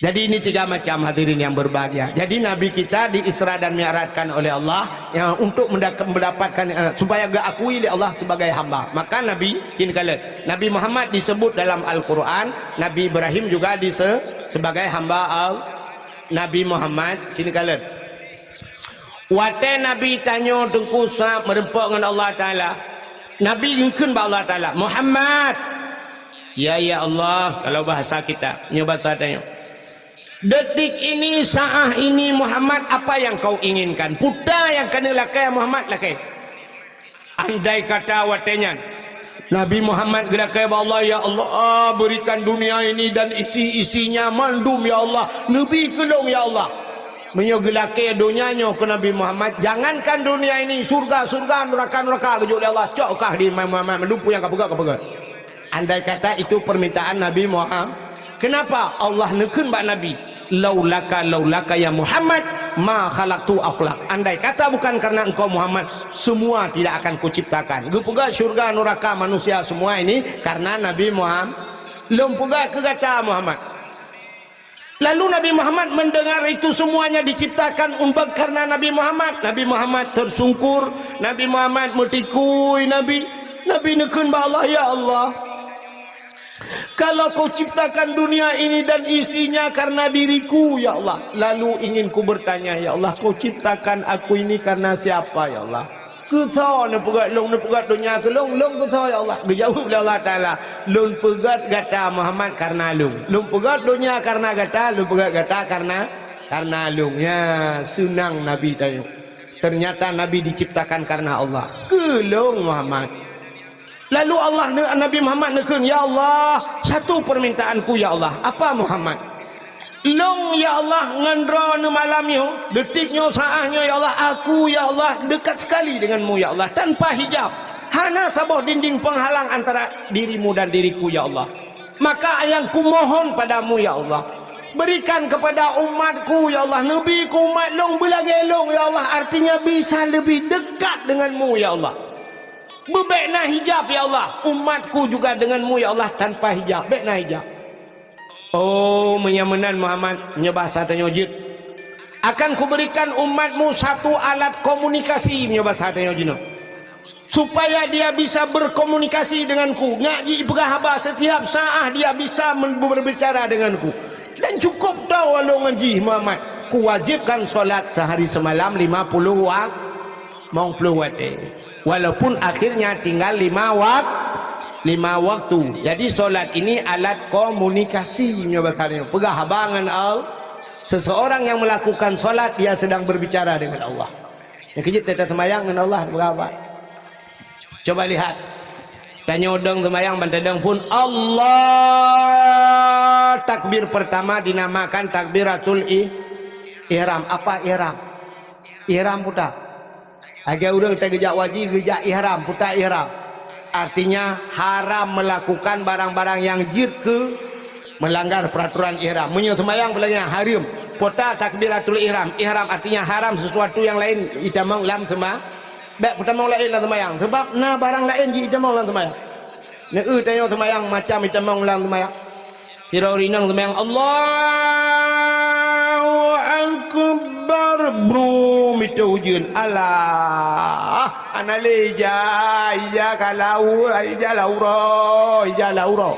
Jadi ini tiga macam, hadirin yang berbahagia. Jadi Nabi kita di-Isra dan Mi'rajkan oleh Allah, ya, untuk mendak-, mendapatkan, eh, supaya geukui lé Allah sebagai hamba. Maka Nabi, kheun kalon, Nabi Muhammad disebut dalam Al-Quran, Nabi Ibrahim juga dise-, sebagai hamba Al-, Nabi Muhammad, kheun kalon. Watèe Nabi tanyoe Teungku Sa meureumpok ngon Allah Taala, Nabi geukheun bak Allah Taala, "Muhammad!" Ya, ya Allah, kalau bahasa kita, nyoe bahasa tanyoe. Detik ini, saat ini, Muhammad, apa yang kau inginkan? Peue nyang keuneuk lakèe Muhammad, lakèe. Andai kata watèe nyan, Nabi Muhammad geulakèe bak Allah, "Ya Allah, berikan dunia ini dan isi-isinya mandum, ya Allah. Neubi keu lôn, ya Allah." Meunyoe geulakèe donya nyoe keu Nabi Muhammad, jangankan dunia ini, syurga-syurga, neuraka-neuraka geujok lé Allah, cok kah di Muhammad, mandum peue nyang ka peugah, ka peugah. Andai kata itu permintaan Nabi Muhammad, kenapa Allah neukheun bak Nabi, "Laulaka, laulaka ya Muhammad, ma khalaqtu aflak." Andai kata bukan karena engkau Muhammad, semua tidak akan kuciptakan. Geupeugah syurga, neuraka, manusia, semua ini karena Nabi Muhammad. Lôn peugah keu gata Muhammad. Lalu Nabi Muhammad mendengar itu semuanya diciptakan umbak karena Nabi Muhammad. Nabi Muhammad tersungkur, Nabi Muhammad meutikui, Nabi, Nabi neukheun bak Allah, "Ya Allah, kalau kau ciptakan dunia ini dan isinya karena diriku, ya Allah, lalu ingin ku bertanya, ya Allah, kau ciptakan aku ini karena siapa, ya Allah?" Keu soe neupeugah lôn, neupeugah donya keu lôn, lôn keu soe ya Allah? Geujaweueb lé Allah Taala, "Lôn peugah gata Muhammad kareuna lôn. Lôn peugah donya kareuna gata, lôn peugah gata kareuna, kareuna lôn." Ya, seunang Nabi tanyoe. Ternyata Nabi diciptakan karena Allah. Keu lôn Muhammad. Lalu Allah ne-, Nabi Muhammad neukheun, "Ya Allah, satu permintaanku ya Allah." "Apa Muhammad?" "Lôn, ya Allah, ngon droeneuh malam nyoe, detik nyoe, saat nyoe, ya Allah, aku, ya Allah, dekat sekali denganmu, ya Allah, tanpa hijab. Hana saboh dinding penghalang antara dirimu dan diriku, ya Allah. Maka nyang kumohon padamu, ya Allah, berikan kepada umatku, ya Allah, neubi keu umat lôn beulagèe lôn, ya Allah, artinya bisa lebih dekat denganmu, ya Allah. Bèk na hijab, ya Allah, umatku juga denganmu, ya Allah, tanpa hijab, bèk na hijab." Oh, meunyoe meunan Muhammad, nyoe basa tanyoe jeuet. "Akan kuberikan umatmu satu alat komunikasi," nyoe basa tanyoe jinoe. "Supaya dia bisa berkomunikasi denganku." Ngat jipeugah haba setiap saat dia bisa men-, berbicara denganku. Dan cukup tahu lôn ngon jih Muhammad. Kuwajibkan solat sehari semalam lima puluh wak-, limong puluh watèe. Walaupun akhirnya tinggal lima wak-, lima waktu. Jadi, solat ini alat komunikasi, nyoe bahasa nyoe. Peugah haba ngon Allah. Seseorang yang melakukan solat, dia sedang berbicara dengan Allah. Nyang keujeuet teuta seumayang ngon Allah, peugah haba. Coba lihat. Tanyoe dong seumayang, ban tadong phon Allah. Takbir pertama dinamakan takbiratul ih-, ihram. Apa ihram? Ihram peue ta? Lagèe ureueng teugeujak haji, geujak ihram, peue ta ihram. Artinya, haram melakukan barang-barang nyang jeuet keu meulanggar peraturan ihram. Meunyoe seumayang peulanggaran hareuem, peue ta takbiratul ihram. Ihram artinya haram sesuatu yang lain itamong lam seuma-, bèk peutamong laén lam seumayang. Sebab na barang laén jitamong lam seumayang. Neu-eu tanyoe seumayang macam itamong lam seumayang. Sidroe ureueng inong seumayang, "Allahu Akbar." Brum, itôh ujeuen. Alah, hana lé ija, ija ka lam, ija lam uroe, ija lam uroe.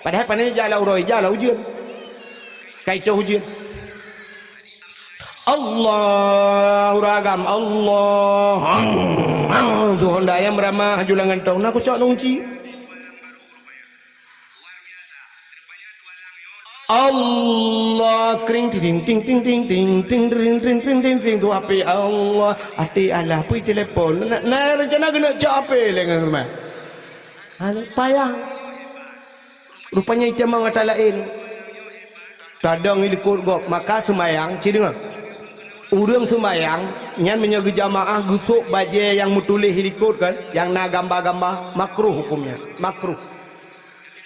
Padahai pane ija lam uroe, ija lam ujeuen. Ka itôh ujeuen. Allahu ragam, Allah. Tuhan dayam ramah julangan tong. Na kucok nungci. Allah, kring, ting, ting, ting, ting, ting, ting, ting, ting, ting, ting, ting, tu api Allah, até Allah, pui telepon. Na, na rencana keuneuk cok api lé ngon rumah. Hana payah. Rupanya itamong ata laén. Tadong i likot gob, maka seumayang, ci deungoe. Ureueng seumayang, nyan meunyoe geujamaah geusok bajèe nyang meutuléh i likot kan, nyang na gamba-gamba, makruh hukumnya. Makruh.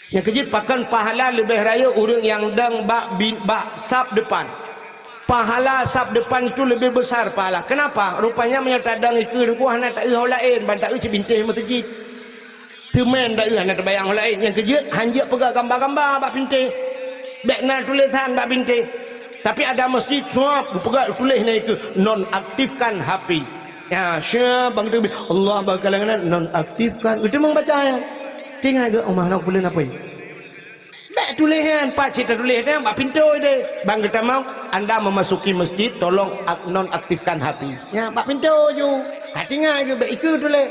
Nyang keujeuet, pakon pahala leubeh rayeuk ureuëng nyang dong bak bin-, bak saf depan. Pahala saf depan itu leubeh besar pahala. Kenapa? Rupanya meunyoe tadong ikeue teungku hana taeu ho laén, ban taeu cit bintéh meuseujid. Teumé taeu hana tabayang ho laén. Nyang keujeuet, hanjeuet peugah gamba-gamba bak bintéh. Bék na tulésan bak bintéh. Tapi ada masjid, suap, geupeugah tuléh na ikeue, "Nonaktifkan H P." Ya, syah bang teubi, Allah bang kalangan nonaktifkan. Geuteumé baca ya. Tinggai geuh Allah nang peuleueh apa? Bék tuléh nyan, pat cit tatuléh nyan bak pintoe deh. Bang geutamong, anda memasuki masjid, tolong ak-, nonaktifkan H P. Nyan bak pintoe ju. Ka tinggai geuh bék ikeue tuléh.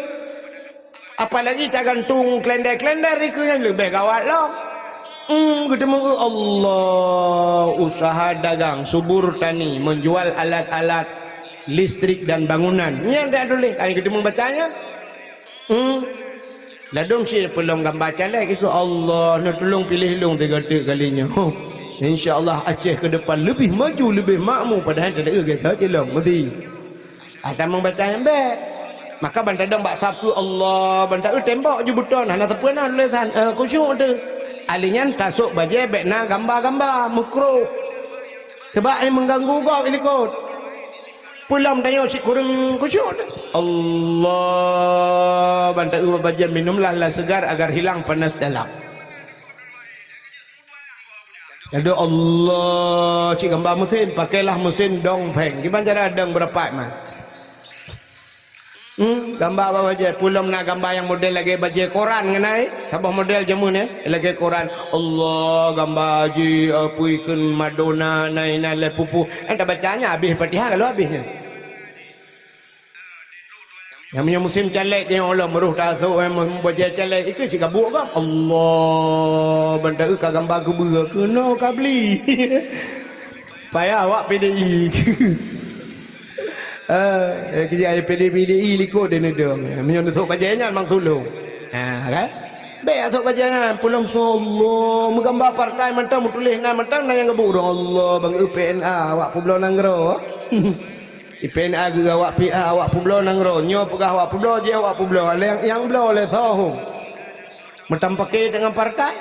Apalagi tagantung klender-klender ikeue nyan leubeh gawat lom. Hmm, geuteumé, Allah, usaha dagang, subur tani, menjual alat-alat listrik dan bangunan. Nyan dak tuléh, ai geuteumé baca nyan. Hmm. Ladom si peulom gamba caleg itu, Allah neutulông piléh lôn tiga teuk kali nyoe. Huh. Insya Allah Aceh ke depan lebih maju, lebih makmur, padahai tak ada gata cilong mesti. Ah, tamong baca nyang bék. Maka ban tadong bak sapeue, Allah, ban taeu tembok ju beuton, hana sapeue na tulésan, eh, khusyuk teuh. Ahli nyan tasok bajée bék na gamba-gamba, meukruh. Sebab ai mengganggu gob ilikot. Peulom tanyoe cit kureueng khusyuk. Allah, ban taeu bajée minumlah lah segar agar hilang panas dalam. Aduh Allah, cit gamba mesin, pakailah mesin dong pheng. Kiban cara dong beurapat man. Hmm, gamba bak bajée. Peulom na gamba nyang model lagée bajée koran ngon ai. Saboh model jameun nyoe, lagée koran. Allah, gamba jih, apui kheun Madonna, na inan lé pupu. Kan tabaca nyan habéh Fatihah ka lheueh habéh nyan. Nyang meunyoe musim caleg nyoe, Allah meuruh tasok, eh, bajée caleg, ikeue cit gabuk gob. Allah, ban taeu ka gamba keubeue, keunoe ka bli. Payah awak P D I. Eh, eh, keujak P D I, P D I likot deh neudong. Meunyoe neusok bajée nyan mang sulong. Ha, kan? Bék asok bajée nyan, peulom su Allah, meugamba partai mantong, meutuléh nan mantong, na nyang geubu dong Allah, bang U P N A, awak peubloe nanggroe. U P N A geuh awak P A, awak peubloe nanggroe. Nyoe peugah awak peubloe, jih awak peubloe. Lé nyang bloe lé soe hom. Meutam paké deungon partai.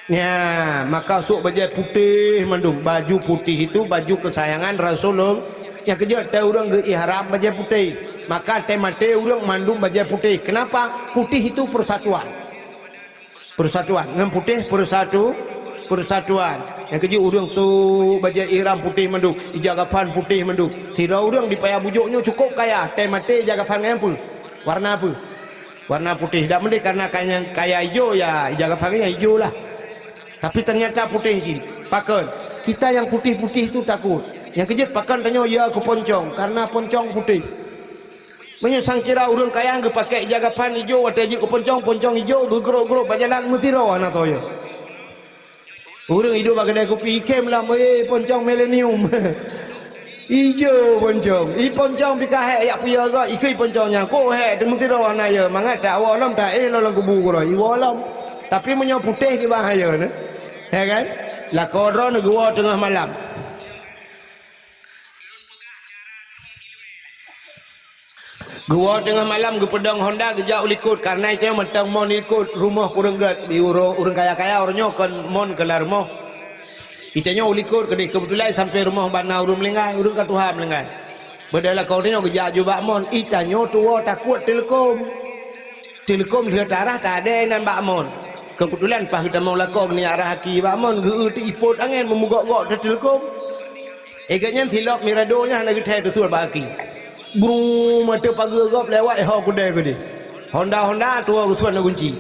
Nya, maka sôk bajée putéh mandum. Baju putih itu baju kesayangan Rasulullah. Nyang keujeuet tée ureuëng geu-ihram bajée putéh. Maka tée maté ureuëng mandum bajée putéh. Kenapa? Putih itu persatuan. Persatuan. Ngon putéh persatu-, persatuan. Nyang keujeuet ureuëng sôk bajée ihram putéh mandum, ija kafan putéh mandum. Sidroe ureuëng di Paya Bujôk nyoe cukup kaya, tée maté ija kafan ngon peue? Warna peue? Warna putéh. Dak meudeh karena kaya, kaya ijo, ya, ija kafan nyan ijo lah. Tapi ternyata putéh cit. Pakon? Kita yang putih-putih tu takut. Nyang keujeuet pakon tanyoe ya keu poncong, karena poncong putéh. Meunyoe sangkira ureuëng kaya geupaké ija kafan ijo watée jeuet keu poncong, poncong ijo geugrok-grok bak jalan meusidroe hana toh ya. Ureuëng iduek bak keudée kupi ikhém lam, "Eh, poncong milenium." Ijo poncong. I poncong pih ka hék yak peue gob, ikheun poncong nyan. Kok hék, teumeusidroe hana ya. Mangat tak woe lom, tak éh lom lam kubu keudroe. Iwoe lom. Tapi meunyoe putéh kiban hayeue nyoe. Ya kan? Lakoe droeneuh geuwoe teungoh malam. Geuwoe teungoh malam geupeudong honda geujak u likot, kareuna itanyoe mantong mon likot, rumoh kureueng gét, di ureuëng, ureuëng kaya-kaya uroe nyoe kon mon keu lam rumoh. Itanyoe u likot keudeh, keubeutulan sampoe rumoh bak na ureuëng meuninggai, ureuëng ka tuha meuninggai. Beudôh lakoe tanyoe geujak ju bak mon, itanyoe tuwoe takot teuleukom. Teuleukom lheueh tarah tadée nan bak mon. Keubeutulan paih geutamong lakoe geunyak rhah aki bak mon, geu-eu teuipot angén meumugok-gok teuteuleukom. Igét nyan silop mirado nyan hana geuthée teusuet bak aki. Brum, ateueh pageue gob lewat, eh, ho keudée keudeh. Honda-honda tuwoe geusuet na gunci.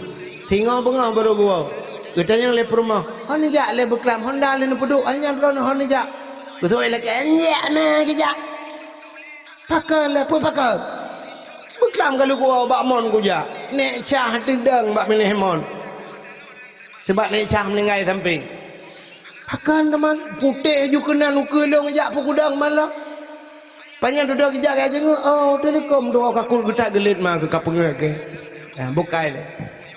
Singoh beungoh barô geuwoe. Geutanyong lé peurumoh, "Hon neujak lé beuklam honda lé neupeuduek, hai nyan droeneuh hon neujak?" Geusuet lagée, "Nyak na geujak." "Pakon lé, peue pakon?" "Beuklam ka lôn geuwoe bak mon kujak. Nék cah teudong bak binéh mon." Teubak nék cah meuninggai sampéng. Pakon teuma putéh ju keunan ukeue lôn jak peugudong malam. Panyang dudoe geujak ka jeungeuk, oh, teuleukom dua kakul geutak geulet ma keu ka peungeuet keu. Nah, bukai lé.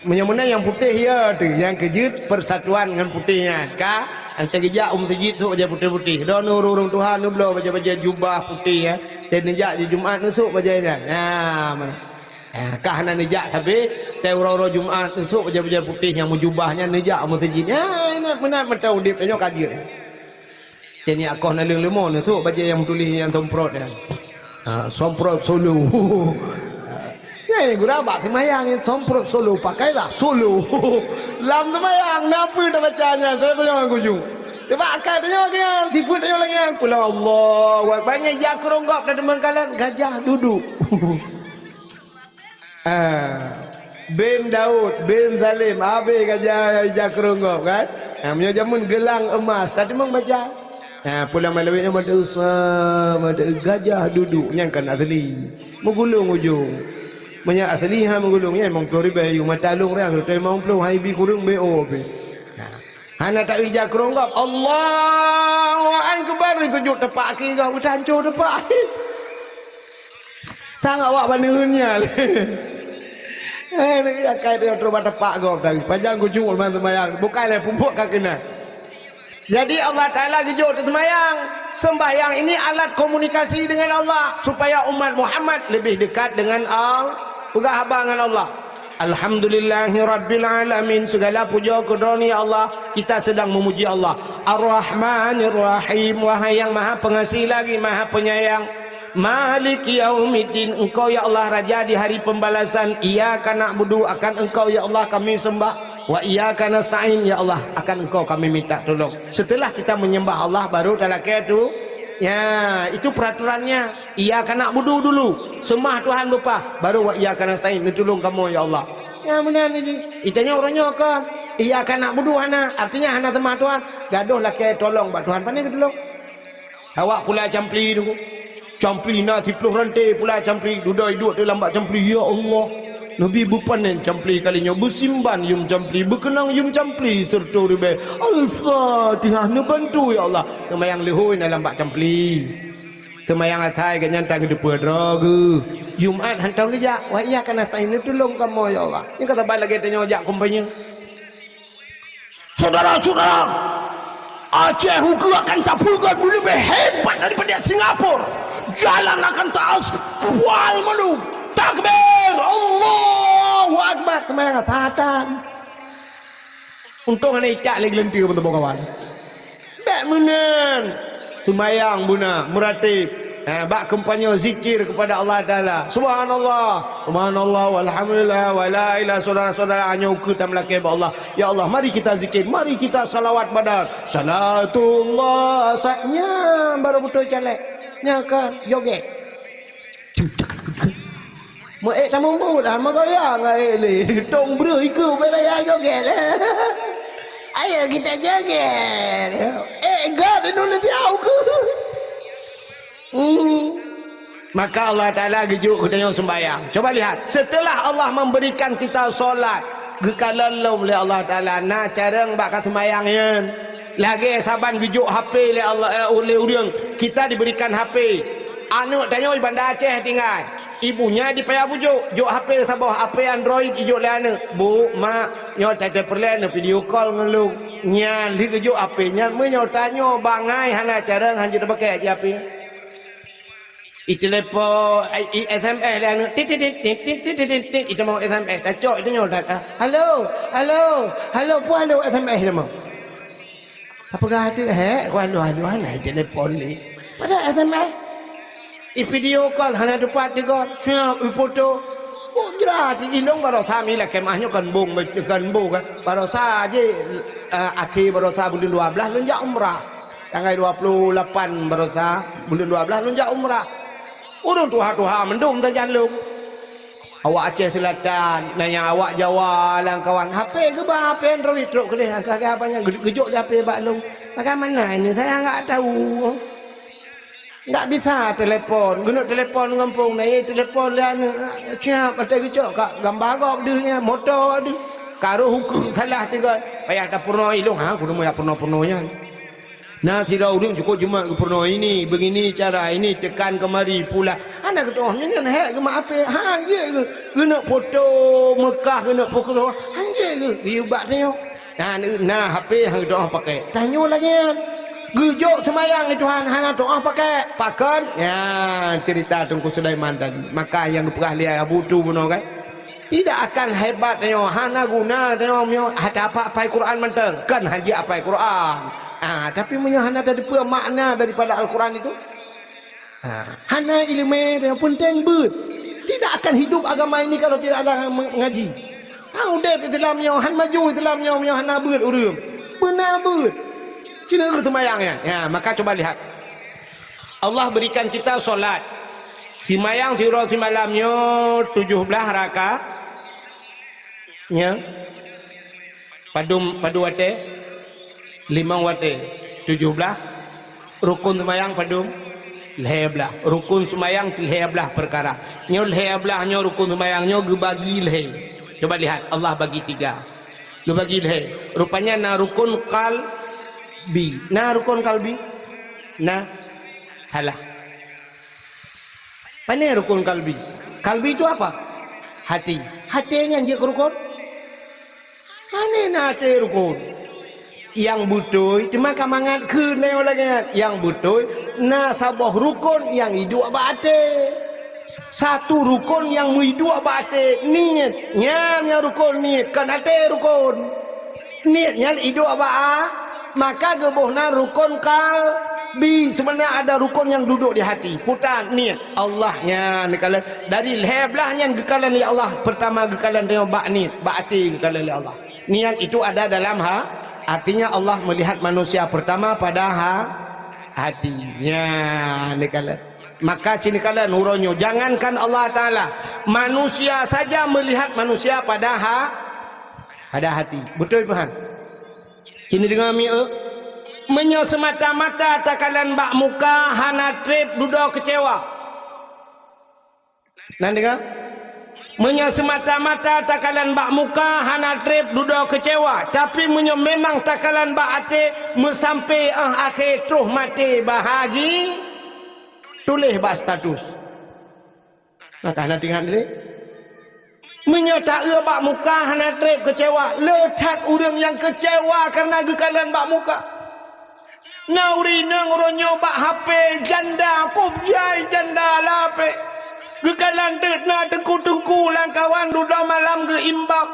Meunyoe meunan nyang putéh ya tu, nyang keujeuet persatuan ngon putéh nyan. Ka, anté geujak u meuseujid sôk bajée putéh-putéh. Droeneuh ureuëng tuha neubloe bajée-bajée jubah putéh ya. Dan neujak di Jumat neusôk bajée nyan. Nah, mana? Ah, ka hana neujak sabe, watèe uroe-uroe Jumat, neusok bajèe-bajèe putéh nyang meujubah nyan neujak u meuseujid. Ah, ingat meunan mantong udép tanyoe ka jeuet. Teuh nyak koh naleueng leumo neusok bajèe nyang meutuléh nyang somprot nyan. Ah, somprot solo. Nyan gura bak seumayang nyan somprot solo, pakailah solo. Lam seumayang, na peue tabaca nyan? Tanyong ngon khusyuk. Coba akai tanyoe nyan, sifeuet tanyoe lagèe nyan. Qul huwallahu ahad. Bangai jak keurong gob dan meukalon gajah duduk. Ah, bin Daud, bin Salim, habéh gajah ija keurong gob kan? Ah, meunyoe jameun geulang emas, ka teumeung baca. Ah, pulang malam nyoe mata usah, mata gajah duduk, nyan kan asli. Meugulong ujong. Meunyoe asli ha meugulong, nyan limong ploh ribèe, yu mata lôn rang, limong ploh, hai bi kureueng B O pih. Ah, hana ta ija keurong gob, Allahu Akbar, di sujud tepak kaki gob, udah hancô tepak. Sang awak baneuen nyan. Eh, ni akai dia terus bak tepak gob tadi. Panjang khusyuk leumah seumayang. Bukan lé pupuk ka keunan. Jadi Allah Taala geujok teuseumayang. Sembahyang ini alat komunikasi dengan Allah supaya umat Muhammad lebih dekat dengan Allah. Peugah haba ngon Allah. Alhamdulillahirabbil alamin. Segala puja keu Droe, ya Allah. Kita sedang memuji Allah. Ar-Rahmanir Rahim. Wahai yang Maha Pengasih lagi Maha Penyayang. Maliki yaumiddin, Engkau ya Allah Raja di hari pembalasan. Iyyaka na'budu, akan Engkau ya Allah kami sembah. Wa iyyaka nasta'in, ya Allah, akan Engkau kami minta tolong. Setelah kita menyembah Allah, baru talakèe tu. Ya, itu peraturannya. Iyyaka na'budu dulu, sembah Tuhan beupah, baru wa iyyaka nasta'in, neutulông kamoe ya Allah. Ya, meunan ji. Itanyoe uroe nyoe kon. Iyyaka na'budu hana, artinya hana sembah Tuhan. Gadoh lakèe tolong bak Tuhan, pane geutulông. Awak pula campli tu. Campli na siploh ranté pula campli. Dudoe iduek teuh lam bak campli. Ya Allah. Nabi beupanen campli kali nyoe. Beusimban yum campli. Beukeunong yum campli serta ribèe. Al-Fatihah. Neubantu ya Allah. Seumayang leuhôi na lam bak campli. Seumayang asai gobnyan tan geuteupeue droe geuh. Jumat hantom geujak. Wa iyyaka nasta'in. Neutulông kamoe ya Allah. Nyoe ka saban lagèe tanyoe jak kumpanye. Saudara-saudara, Aceh ukeue akan tapeugöt leubeh hebat daripada Singapura. Jalan akan taaspal mandum. Takbir! Allahu Akbar! Seumayang satan. Untông hana icak lé geuleunti beutôi kawan. Bèk meunan. Seumayang beuna, meuratéb. Ha, bak kampanye zikir kepada Allah Taala. Subhanallah, subhanallah, walhamdulillah, wala ilaha, saudara-saudara, nyoe ukeue tameulakèe bak Allah. Ya Allah, mari kita zikir, mari kita salawat badar. Salatullah, sa-, nyan baru beutôi caleg. Nyan kan joget. Meuék tamubuet, ah, meugoyang, ah, ék lé. Tông breuh ikeue ubé raya joget. Ayo kita joget. Ék gét Indonesia ukeue. Hmm. Maka Allah Taala geujok geutanyoe sembahyang. Coba lihat, setelah Allah memberikan kita solat, geukalon lom lé Allah Taala na carông bak ka sembahyang nyan. Lagèe saban geujok H P lé Allah, eh, lé ureueng, kita diberikan H P. Aneuk tanyoe di Banda Aceh tinggai. Ibunya di Paya Bujôk, jok H P saboh, H P Android ijok lé aneuk. "Bu, mak, nyoe tateupeureulee neuvideo call ngon lôn." Nyan lheueh geujok H P nyan, meunyoe tanyoe bangai hana carông, hanjeuet tapakèk cit H P. Itelepon, i, i S M S lé aneuk. Tit, tit, tit. Itamong S M S, tacok itanyoe that. "Halo, halo, halo," peue halo S M S itamong. Tapeugah ateueh, "Hék, ku adoh-adoh hana itelepon lé." Padahai S M S. I video call hana teupat tigong, siap ifoto. Oh, jrat, ilong barosa mi lakèe meuah nyoe kon bong, kon bong kan. Barosa jih, eh, akhé barosa buleuen dua blaih lôn jak umrah. Tanggai dua puluh lapan barosa, buleuen dua blaih lôn jak umrah. Ureueng tuha-tuha mandum sajan lôn. Awak Aceh Selatan, na nyang awak Jawa lam kawan. H P geuba, H P Android trok keudeh, ka, ka, apa nyang geujok lé H P bak lôn. Bagaimana ini? Saya enggak tahu. Enggak bisa telepon. Geuneuk telepon gampông, na ye telepon lé aneuk. Siap, watèe geucok ka gamba gob deuh nyan, moto deuh. Ka roh ukeue salah tigong. Payah tapeurunoe ilong, ha, kuneuk meuyak peurunoe-peurunoe nyan. Na sidroe ureueng cukôp jimat geupeurunoe ini, begini cara ini, tekan kemari, pulang. Hana geutu'oh, nyan hék geumat H P. Ha, jeuet geu-, geuneuk foto Meukah, geuneuk foto. Ha, jeuet geu-, geuyue bak tanyoe. Na, na H P han geutu'oh pakèk. Tanyoe lagèe nyan. Geujok seumayang di Tuhan hana tu'oh pakai, pakon? Nyan cerita Teungku Sulaiman tadi. Maka nyang geupeugah lé Abu Tu bunoe kan, tidak akan hebat nyoe, hana guna nyoe, nyoe hana apai Quran mantong. Kan hana apai Quran. Ah, tapi meunyoe hana tateupeue makna daripada Al-Quran itu, ha, hana ileumé nyang peunteng beuet. Tidak akan hidup agama ini kalau tidak ada me-, mengaji. Ha, udeb Islam nyoe, han maju Islam nyoe, nyoe hana beuet ureuëng. Beuna beuet. Cina seumayang nyan. Ya, maka coba lihat. Allah berikan kita solat. Simayang siuroe simalam nyoe tujoh blaih raka-, nya. Padum, padum watée? Limong watée. Tujoh blaih. Rukun seumayang padum? Lhée blaih. Rukun seumayang lhée blaih peukara. Nyoe lhée blaih nyoe rukun seumayang nyoe geubagi lhée. Coba lihat, Allah bagi tiga. Geubagi lhée. Rupanya na rukun qalbi. Na rukun qalbi? Na. Halah. Pane rukun kalbi? Kalbi itu apa? Hati. Hati nyan jeuet keu rukun? Hana na até rukun. Nyang beutôi, teuma ka mangat kheun lagée nyan. Nyang beutôi, na saboh rukun nyang iduek bak até. Satu rukun nyang meuiduek bak até, niet. Nyan nyang rukun niet, kon até rukun. Niet nyan iduek bak a-, maka geuboh nan rukun kalbi. Sebenarnya ada rukun yang duduk di hati. Puta niet. Allah nyan geukalon. Dari lhée blaih nyan geukalon lé Allah. Pertama geukalon deungon bak niet, bak até geukalon lé Allah. Niet itu ada dalam ha-, artinya Allah melihat manusia pertama pada ha-, hati. Nyan geukalon. Maka cit geukalon uroe nyoe, jangankan Allah Taala, manusia saja melihat manusia pada ha-, pada hati. Beutôi peue han? Cit neudeungoe mieu, meunyoe seumata-mata takalon bak muka hana treb dudoe keucewa. Nan deungoe? Meunyoe seumata-mata takalon bak muka hana treb dudoe keucewa, tapi meunyoe memang takalon bak até meusampé 'oh akhé troh maté bahagi, tuléh bak status. Maka hana teuingat lé. Meunyoe taeu bak muka hana treb keucewa, le that ureuëng nyang keucewa kareuna geukalon bak muka. Na ureuëng inong uroe nyoe bak hapé janda, kub jai janda lapek. Geukalon teuk na teungku-teungku lam kawan dudoe malam geu-inbox.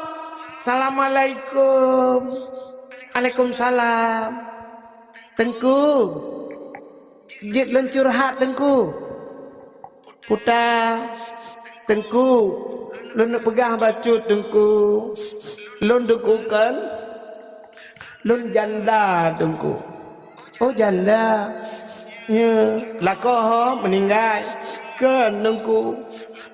Assalamualaikum. Alaikumsalam. Teungku. Jeuet lôn curhat, Teungku. Puta, Teungku, lôn neuk peugah bacut, Teungku. Lôn, Teungku, kon? Lôn janda, Teungku. Oh, janda. Nyo, lakoe ho meuninggai. Kon, Teungku.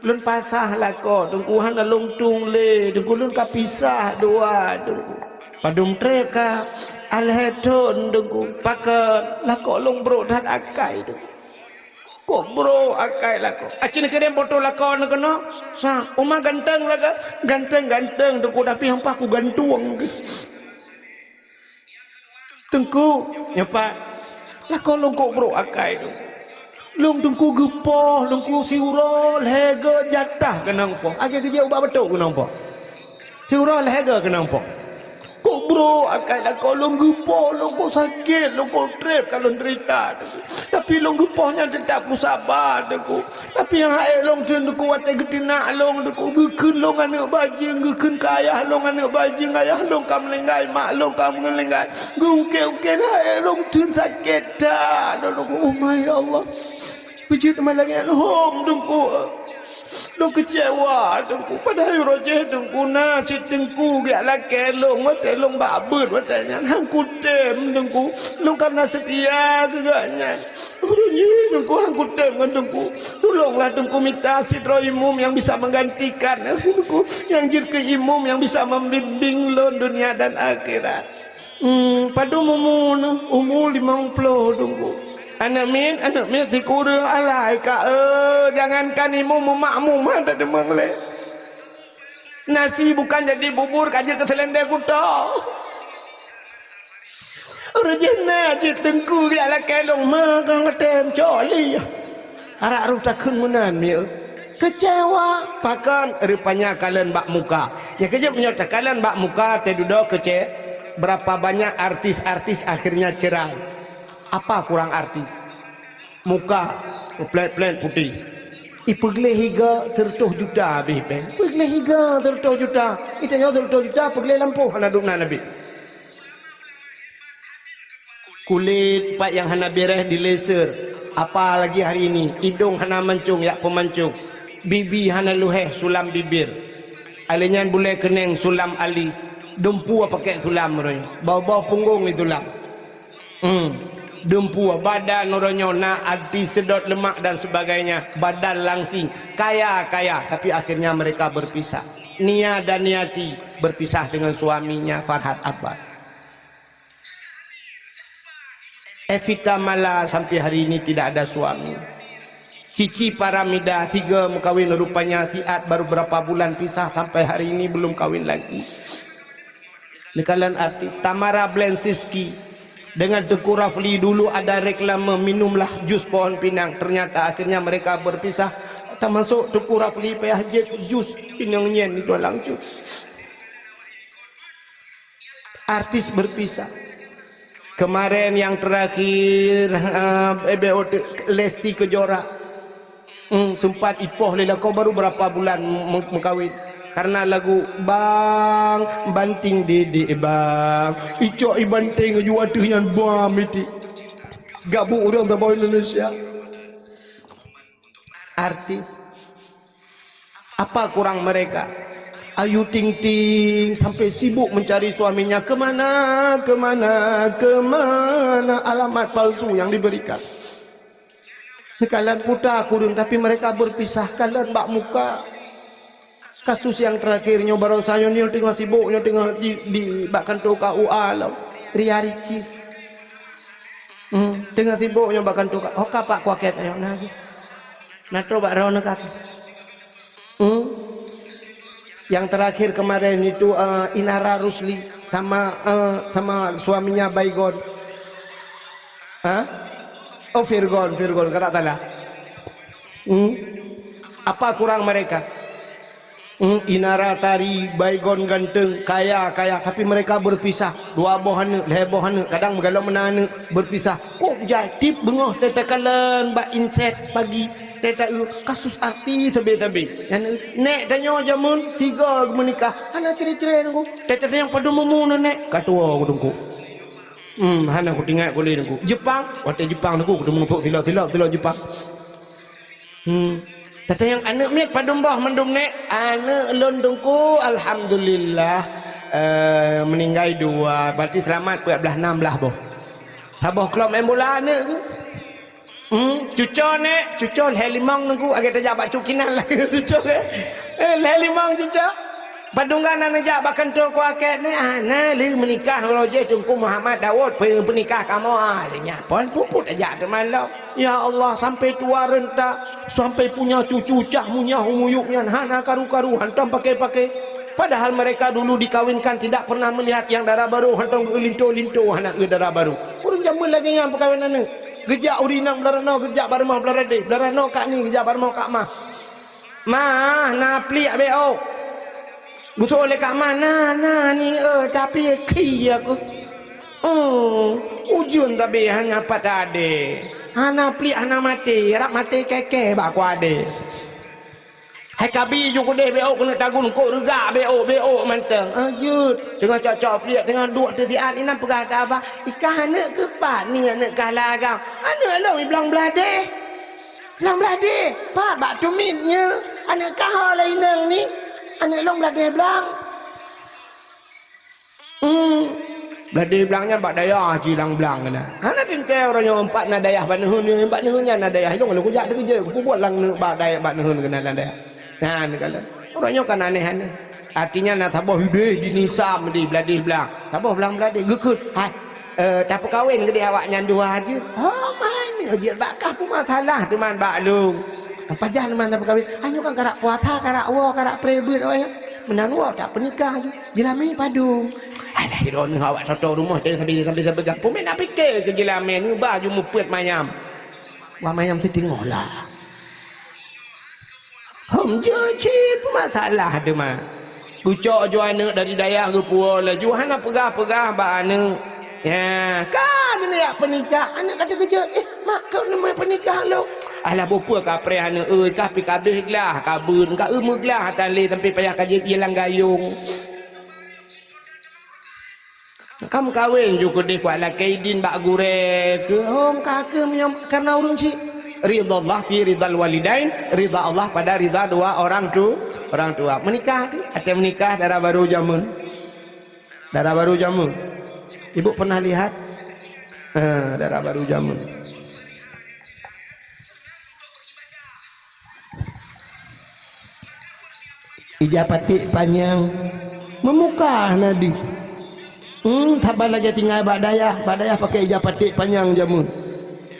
Lôn pasah lakoe, Teungku, hana lôn tueng lé, Teungku, lôn ka pisah dua, Teungku. Padum treb ka, alhée thon, Teungku. Pakon, lakoe lôn brok that akai, Teungku. Kok brok akai lakoe. Aci neukirém foto lakoe neuh keunoe. Sa, uma ganteng lakoe. Ganteng-ganteng, Teungku, tapi hampa ku gantueng. Teungku, nyoe pat. Lakoe lôn kok brok akai Teungku. Lôn Teungku geupoh, Teungku siuroe lhée go jatah keunong poh. Akhé geujak ubak batok keunong poh. Siuroe lhée go keunong poh. Kok brok akai lakoe lôn geupoh, lôn kok sakét, lôn kok treb ka lôn derita Teungku. Tapi lôn geupoh nyan teutap kusaba Teungku. Tapi nyang hak ék lôn theun Teungku watée geuteunak lôn Teungku, geukheun lôn aneuëk bajeueng, geukheun keu ayah lôn aneuëk bajeueng, ayah lôn ka meuninggai, mak lôn ka meuninggai. Geuungkée-ungkée na ék lôn theun sakét that lôn Teungku. Oh my Allah. Peujeuet teuma lagée lôn Teungku. Lôn keucewa Teungku. Padahai uroe jéh Teungku na cit Teungku geujak lakée lôn watée lôn bak beuet watée nyan. Han kutem Teungku. Lôn ka na seutia keu gobnyan. Ureuëng nyoe Teungku han kutem ngon Teungku. Tulonglah Teungku mita sidroe imum nyang bisa menggantikan Teungku, nyang jeuet keu imum nyang bisa membimbing lôn dunia dan akhirat. Hmm, padum umu neuh? Umu limong ploh Teungku. Aneuëk miet, aneuëk miet sikureueng alai ka, eh, jangankan imum, makmum han tadeumeung lé. Nasi bukan jadi bubur, ka jeuet keu seulendeng kuto. Uroe jéh na cit Teungku geujak lakée lôn ma kang tem cok lé. Arak roh takheun meunan mieu. Keucewa, pakon rupanya kalon bak muka. Nyang keujeuet meunyoe takalon bak muka teududoe keuce-, berapa banyak artis-artis akhirnya cerai. Apa kurang artis? Muka plat-plat putéh. Ipeugleh higa seratus juta habéh péng. Peugleh higa seratus juta. Itanyoe seratus juta peugleh lampôh hana dum na Nabi. Kulét pat nyang hana beres dilaser. Apalagi hari ini, idong hana mancung, yak peumancung. Bibi hana luheh sulam bibir. Alèh nyan bulèe keuneng sulam alis. Dumpue pakèk sulam roh. Boh-boh punggong isulam. Hmm. Dumpue, badan uroe nyoe na artis sedot lemak dan sebagainya, badan langsing, kaya-kaya, tapi akhirnya mereka berpisah. Nia dan Niati berpisah dengan suaminya Farhad Abbas. Evita Mala sampai hari ini tidak ada suami. Cici Paramida tiga mengkawin, rupanya siat baru berapa bulan pisah sampai hari ini belum kawin lagi. Neukalon artis Tamara Blensinski dengan Teuku Rafli dulu ada reklame minumlah jus pohon pinang. Ternyata akhirnya mereka berpisah. Termasuk Teuku Rafli payah jép jus pinang nyan itu langsung. Artis berpisah. Kemarin yang terakhir, eh, Lesti Kejora. Hmm, sempat ipoh lé lakoe baru berapa bulan me-, mengkawin. Karena lagu Bang Banting Didik Bang. Icok i banting aju ateuh nyan bam iti. Gabuk ureueng saboh Indonesia. Artis. Apa kurang mereka? Ayu Ting Ting sampai sibuk mencari suaminya. Kemana, kemana, kemana alamat palsu yang diberikan? Kalian puta kurung, tapi mereka berpisah. Kalian bak muka. Kasus yang terakhir nyoe baroesa nyoe, nyoe teungoh sibuk, nyoe teungoh di, di bak kantô K U A lom. Ria Ricis. Hmm, teungoh sibuk nyoe bak kantô K U A. Ho ka Pak Kuakét ayok na lagèe. Na trok bak droeneuh ka. Hmm? Yang terakhir kemarin itu, eh, Inara Rusli sama, eh, sama suaminya Baygon. Hah? Oh, Virgon, Virgon, kada salah. Hmm? Apa kurang mereka? Hmm, Inara Tari, Baygon ganteng, kaya, kaya, tapi mereka berpisah. Dua boh aneuk, lhèe boh aneuk, kadang meugalom meunan aneuk, berpisah. Kok jai tiep beungoh teuka kalon bak inset pagi, teuka kasus artis sabe-sabe. Nyan, nèk tanyoe jameun sigo geumeunikah, hana cre-cre nunggu. Teuka tanyoe padum umu nèk, ka tuwo ku teungku. Hmm, hana kutingat ku lé nunggu. Jepang, watèe Jepang nunggu, kuteumèe sôk silop-silop, silop Jepang. Hmm. Tata nyang aneuk miet padum boh mandum nèk? Aneuk lôn teungku, alhamdulillah, eh, meuninggai dua, berarti seulamat peuet blaih nam blaih boh. Saboh klub main bola aneuk geuh. Hmm, cuco nèk, cuco lhèe limong teungku, agak tajak bak cukinan lagèe cuco, eh. Eh, lhèe limong cuco. Padum geuh na neujak bak kantô Kuakét nèk, ah, na lheueh meunikah uroe jih Teungku Muhammad Daud, pe-, peunikah kamoe, ah, lheueh nyan phôn puput tajak teuma lom. Ya Allah, sampai tua renta, sampai punya cucu cah munyah umuyup nyan hana karu-karu hantom pakai-pakai. Padahal mereka dulu dikawinkan tidak pernah melihat yang dara barô hantom geulinto-linto hana geu dara barô. Ureueng jameun lagèe nyan peukawen aneuk. Geujak u rinang blah ranoe, geujak bak rumoh blah radeh, blah ranoe kak ni, geujak bak rumoh kak mah. Mah, na pliek beuôk. Geutoe lé kak mah, na, na ni, eh, tapi khi aku. Oh, ujeuen tabi hana pat adé. Hana pliek, hana maté, rab maté kèe-kèe bak ku adé. Hai kabi ju keudeh beuôk keuneuk tagun kok reugak beuôk, beuôk mantong. Ah, jeuet. Teungoh cok-cok pliek, teungoh duek teusiat, inan peugah keu abah, "Ikah aneuk keuh pat ni aneuk kah lagam?" "Aneuk lôn i blang bladeh." "Blang bladeh? Pat bak tumit nyoe? Aneuk kah ho lé inong ni?" "Aneuk lôn bladeh blang." Hmm. Bladeh blang nyan bak dayah cit lam blang keunan. Hana teuntèe uroe nyoe pat na dayah bak neuheun, nyoe bak neuheun nyan na dayah. Ilôn lôn kujak teukeujot, kupeubuet lam neu-, bak dayah bak neuheun keunan lam dayah. Nyan kalon. Uroe nyoe kan aneh-aneh. Artinya na saboh idéh jinisam di bladeh blang. Saboh blang bladeh geukheun. Hai, eh, tapeukawen keudeh awak nyan dua jeuet. Oh, manyang jeuet bak kah peumasalah teuma bak lôn. Pajan teuma na peukawen. Ayo kan karak puasa, karak woe, karak pré beuet awak nyan. Meunan woe tak peunikah jeuet. Jeulamé padum. Alah, droeneuh awak toto rumoh, teuh sabe-sabe peugah. Peumén na pike keu jeulamé, neuba ju meupeuet manyam. Wah manyam siteungoh lah. Hom jeuet cit peumasalah teuma. Geucok ju aneuk dari dayah geupuwoe laju, hana peugah-peugah bak aneuk. Ya, ka geuneuk jak peunikah, aneuk ka teukeujot, "Eh, mak, keuneuk meu peunikah lom?" "Alah, boh peue kapreh aneuk euy, kah pih ka abéh glah, ka beuet, ka eu meuglah, tan lé sampai payah ka jieb ie lam gayong." Ka meukawen ju keudeh kuat lakée idin bak gurée keu hom ka keuh meunyoe kareuna ureuëng chik. Ridha Allah fi ridhal walidain, ridha Allah pada ridha dua orang tu, orang tua. Meunikah tu, até meunikah dara barô jameun. Dara barô jameun. Ibu pernah lihat? Ha, dara barô jameun. Ija paték panyang, meumukah na deuh. Hmm, saban lagée tinggai bak dayah, bak dayah pakai ija paték panyang jameun.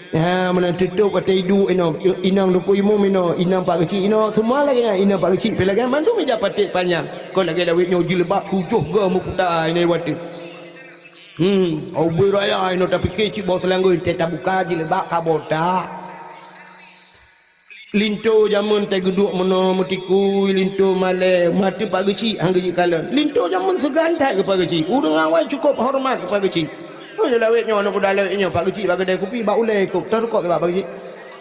Ya, meunan tutôp watée iduek inoe, inong Teungku Imum inoe, inong Pak Geuchik inoe, semua lagée nyan, inong Pak Geuchik pih lagée nyan, mandum ija paték panyang. Kon lagée lawét nyoe jilbab tujoh goe meuputa inoe watée. Hmm, ubé raya inoe tapike cit boh seulanggeue teuh tabuka jilbab ka botak. Linto jameun teuh geuduek meunoe meutikui linto malée, meuhadeup Pak Geuchik han geujeuet kalon. Linto jameun seugan that keu Pak Geuchik. Ureuëng awai cukôp horeumat keu Pak Geuchik. Nyoe lawét nyoe aneuk muda lawét nyoe Pak Geuchik bak keudée kupi bak ulée kôb. Teuh rukok bak Pak Geuchik.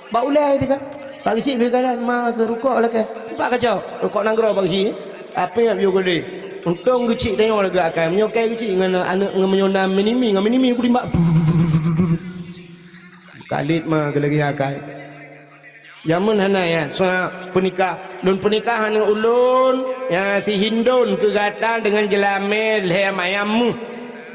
Bak ulée teuka. Pak Geuchik bri kalon ma keu rukok lakée. Pak kacok rukok nanggroe Pak Geuchik. Apé nyan yue keudeh. Untông Geuchik tanyoe lagée akai. Meunyoe kai Geuchik ngon aneuk ngon meunyoe na minimi ngon minimi kudimbak. Kalit ma geulagée akai. Jameun hana nyan, sa peunikah. Lôn peunikah aneuk ulôn, ya, si Hindon keu gata deungon jeulamé lhée mayam meuh.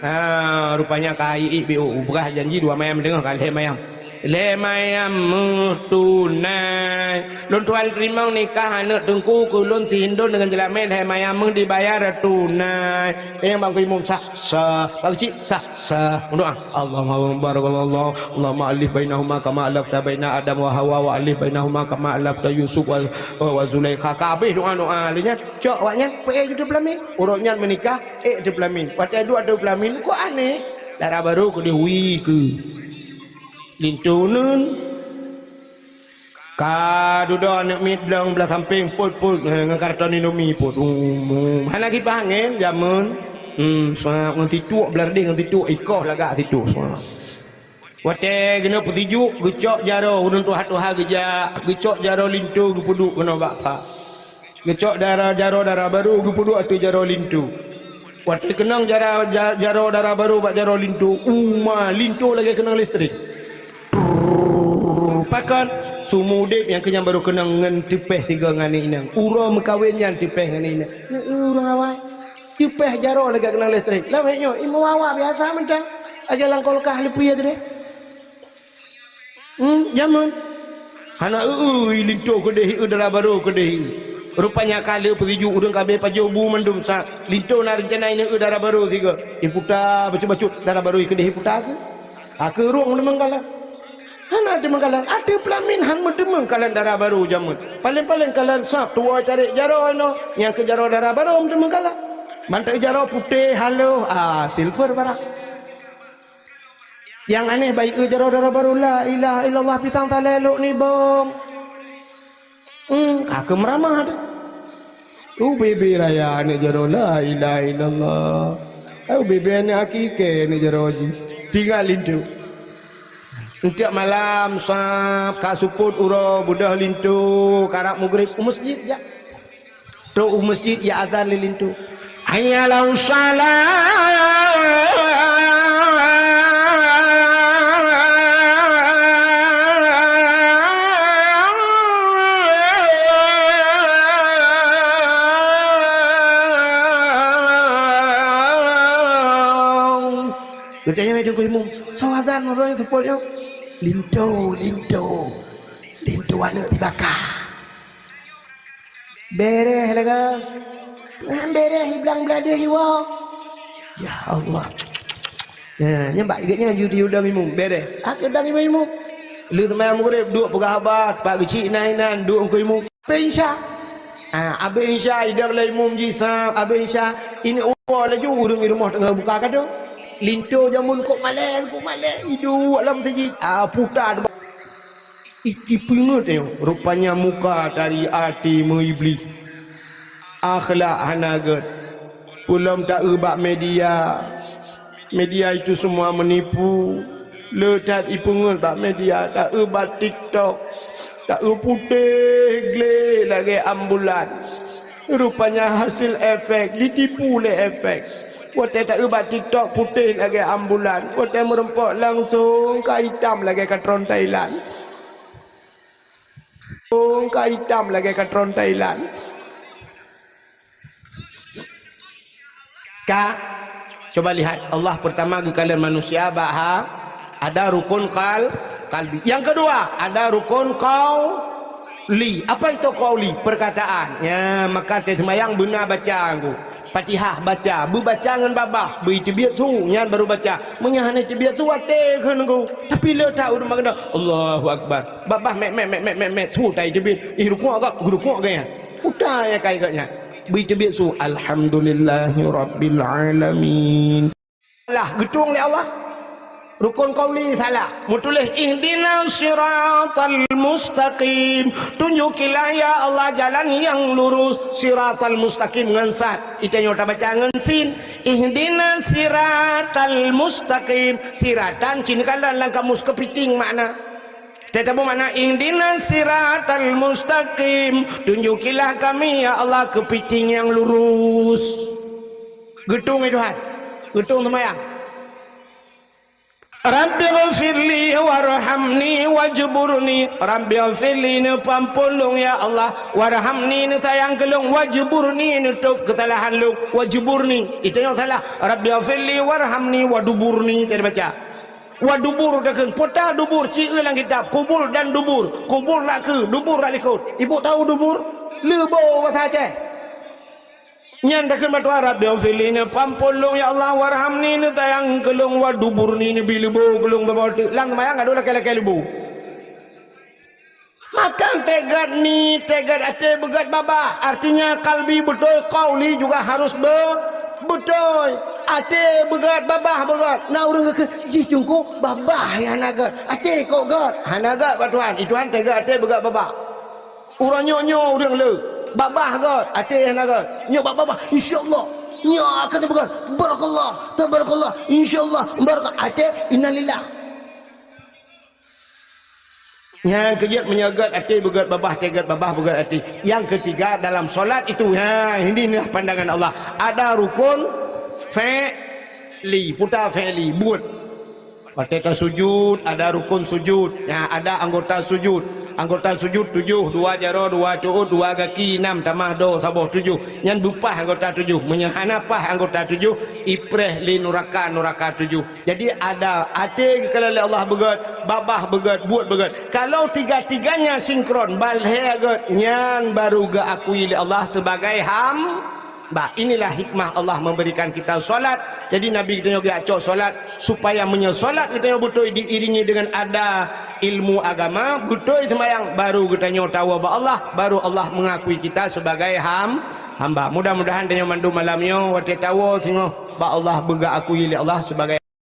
Ha, rupanya ka iék B O, peugah janji dua mayam teungoh ka lhée mayam. Lhée mayam meuh tunai. Lôn tuan teurimong nikah aneuk teungku keu lôn si Hindon deungon jeulamé lhée mayam meuh dibayar tunai. Tanyong bak Teungku Imum sah, sah. Bak Geuchik sah, sah. Meudoá. Allahumma barakallahu, Allahumma alif bainahuma kama alafta baina Adam wa Hawa wa alif bainahuma kama alafta Yusuf wa, wa Zulaikha. Ka habéh doá-doá lé nyan, cok awak nyan peuék ju teupeulamin. Uroe nyan meunikah, ék teupeulamin. Watée duek teupeulamin, kok aneh. Dara barô keudeh wie keu linto neun. Ka dudoe aneuk miet blong blah sampéng, pôt-pôt, eh, ngon karton Indomie pôt. Um, um. Hana kipas angén jameun. Hmm, seuab ngon situek, blah reudeh ngon situek, ikoh lagak situek, seuab. Watée geuneuk peusijuek, geucok jaroe, ureuëng tuha-tuha geujak, geucok jaroe linto geupeuduek keunoe bak pha. Geucok dara jaroe dara barô geupeuduek ateueh jaroe linto. Watée keunong jara, ja-, jaroe dara barô bak jaroe linto, uma linto lagée keunong listrik. Pakon sumu udeb nyang keu nyan barô keunong ngon teupeh sigoe ngon aneuk inong. Uroe meukawen nyan teupeh ngon aneuk inong. Neu ureuëng awai. Teupeh jaroe lagée keunong listrik. Lawét nyoe, imeum awak biasa mantong. Lagée lam kulkas leupie keudeh. Hmm, jameun. Hana eu-eu linto keudeh, eu dara barô keudeh. Rupanya ka lheueh peusijuek ureuëng ka abéh pajoh bu mandum sa. Linto na reuncana ineuk eu dara barô sigoe. Iputa bacut-bacut dara barô keudeh iputa keu. Ka keu rhueng teumeung kalon. Hana teumeung kalon. Ateueh peulamin han meuteumeung kalon dara barô jameun. Paléng-paléng kalon sab tuwoe tarek jaroe inoe nyang keu jaroe dara barô meuteumeung kalon. Mantong jaroe putéh haloh, ah, silver barang. Nyang aneh bayeue jaroe dara barô, la ilaha illallah, pisang salée lok nibong. Hmm, ka keu meuramah deh. Ubé-bé raya aneuk jaroe, la ilaha illallah. Eh, ubé-bé aneuk akikée aneuk jaroe jih. Tinggai linto. Enteuk malam sab ka seupôt uroe beudôh linto karab meugrib u meuseujid jak. Trok u meuseujid, ya azan lé linto. Hayya 'alas shalah. Geutanyong lé Teungku Imum, "Soe azan uroe nyoe seupôt nyoe?" "Linto, linto. Linto aneuk sibaka." Beréh lagée. Nyan beréh iblang blah deuh iwoe. Ya Allah. Nah, nyan bak gét nyan ju diudong imum. Beréh. Akhé dong imum-imum. Lheueh seumayang meugrib, duek peugah haba, Pak Geuchik na inan, duek Teungku Imum. Abéh Isya. Ah, abéh Isya idong lé imum jih sab, abéh Isya. Ineuk woe laju ureuëng i rumoh teungoh buka kado. Linto jameun kok malée, kok malée. Iduek lam meuseujid. Ah, puta. Itipeungeut nyoe, rupanya muka tari até meuiblih. Akhlak hana gét. Peulom ta-eu bak media. Media itu semua menipu. Le that ipeungeut bak media, ta-eu bak TikTok, ta-eu putéh glé lagée ambulan. Rupanya hasil efek, ditipu lé efek. Watée ta-eu bak TikTok putéh lagée ambulan, watée meurumpok langsong ka itam lagée katron Thailand. Langsong ka itam lagée katron Thailand. Ka, coba lihat, Allah pertama geukalon manusia bak ha, ada rukun qal-, qalbi. Yang kedua, ada rukun qauli. Apa itu qauli? Perkataan. Ya, maka teuh seumayang beuna baca ngku. Fatihah baca, beubaca ngon babah, beu teubiet su, nyan baru baca. Meunyo hana teubiet su, até kheun ngku. Tapi le that ureuëng meukeuna, Allahu Akbar. Babah mek, mek, mek, mek, mek, mek, su tai teubiet. Ih, rukuk gak, rukuk gak nyan. Utai ya kai gak nyan. Beu teubiet su, Alhamdulillahirabbil alamin. Salah, geutueng lé Allah. Rukun qauli salah. Meutuléh, "Ihdinas siratal mustaqim." Tunjukilah, ya Allah, jalan yang lurus. Siratal mustaqim ngon sad. Itanyoe tabaca ngon sin. "Ihdinas siratal mustaqim." Siratan cit neukalon lam kamus keupiting makna. Teutabeueng makna, "Ihdinas siratal mustaqim." Tunjukilah kami, ya Allah, keupiting nyang lurus. Geutueng, ya Tuhan. Geutueng seumayang. Rabbighfirli warhamni wajburni. Rabbighfirli, neupeuampôn lôn, ya Allah. Warhamni, neusayang keu lôn. Wajburni, neutôb keusalahan lôn. Wajburni. Itanyoe salah. Rabbighfirli warhamni waduburni. Teubaca. Wa dubur takheun, peue ta dubur, ci eu lam kitab, kubul dan dubur. Kubul rak keu, dubur rak likot. Ibu tahu dubur? Leubo basa Aceh. Nyan takheun bak Tuhan, Rabbighfirli, neupeuampôn lôn, ya Allah, warhamni, neusayang keu lôn, wa duburni, neubi leubo keu lôn saboh teuk. Lam seumayang ka dua lakée-lakée leubo. Makan teugat ni, teugat até, beugét babah. Artinya, kalbi beutôi, qauli juga harus be-, beutôi. Até beugét, babah beugét. Na ureuëng geukheun, "Jih Teungku, babah nyang hana gét. Até kok gét?" Hana gét bak Tuhan. I Tuhan teugat até, beugét babah. Uroe nyoe, nyoe ureuëng le. Babah gét, até hana gét. Nyoe bak babah, insya Allah. Nyoe akan beugét. Barakallah, tabarakallah. Insya Allah, barakallah. Até, innalillah. Nyang keujeuet meunyoe gét até beugét babah, até gét babah beugét até. Yang ketiga dalam solat itu, ha, ini inilah pandangan Allah. Ada rukun fi'li, peue ta fi'li, buet. Watée tasujud, ada rukun sujud. Ya, ada anggota sujud. Anggota sujud tujoh, dua jaroe, dua tuôt, dua gaki, nam tamah do saboh tujoh. Nyan beupah anggota tujoh. Meunyoe hana pah anggota tujoh, ipreh lé nuraka, nuraka tujoh. Jadi ada até geukalon lé Allah beugét, babah beugét, buet beugét. Kalau tiga-tiganya sinkron, balhée gét, nyan baru geuakui lé Allah sebagai hamba. Inilah hikmah Allah memberikan kita salat. Jadi Nabi geutanyoe geujak cok salat supaya meunyoe salat geutanyoe beutôi diiringi dengan ada ilmu agama, beutôi seumayang, baru geutanyoe tawoe bak Allah, baru Allah mengakui kita sebagai ham-, hamba. Mudah-mudahan tanyoe mandum malam nyoe watée tawoe singoh bak Allah beugét akui lé Allah sebagai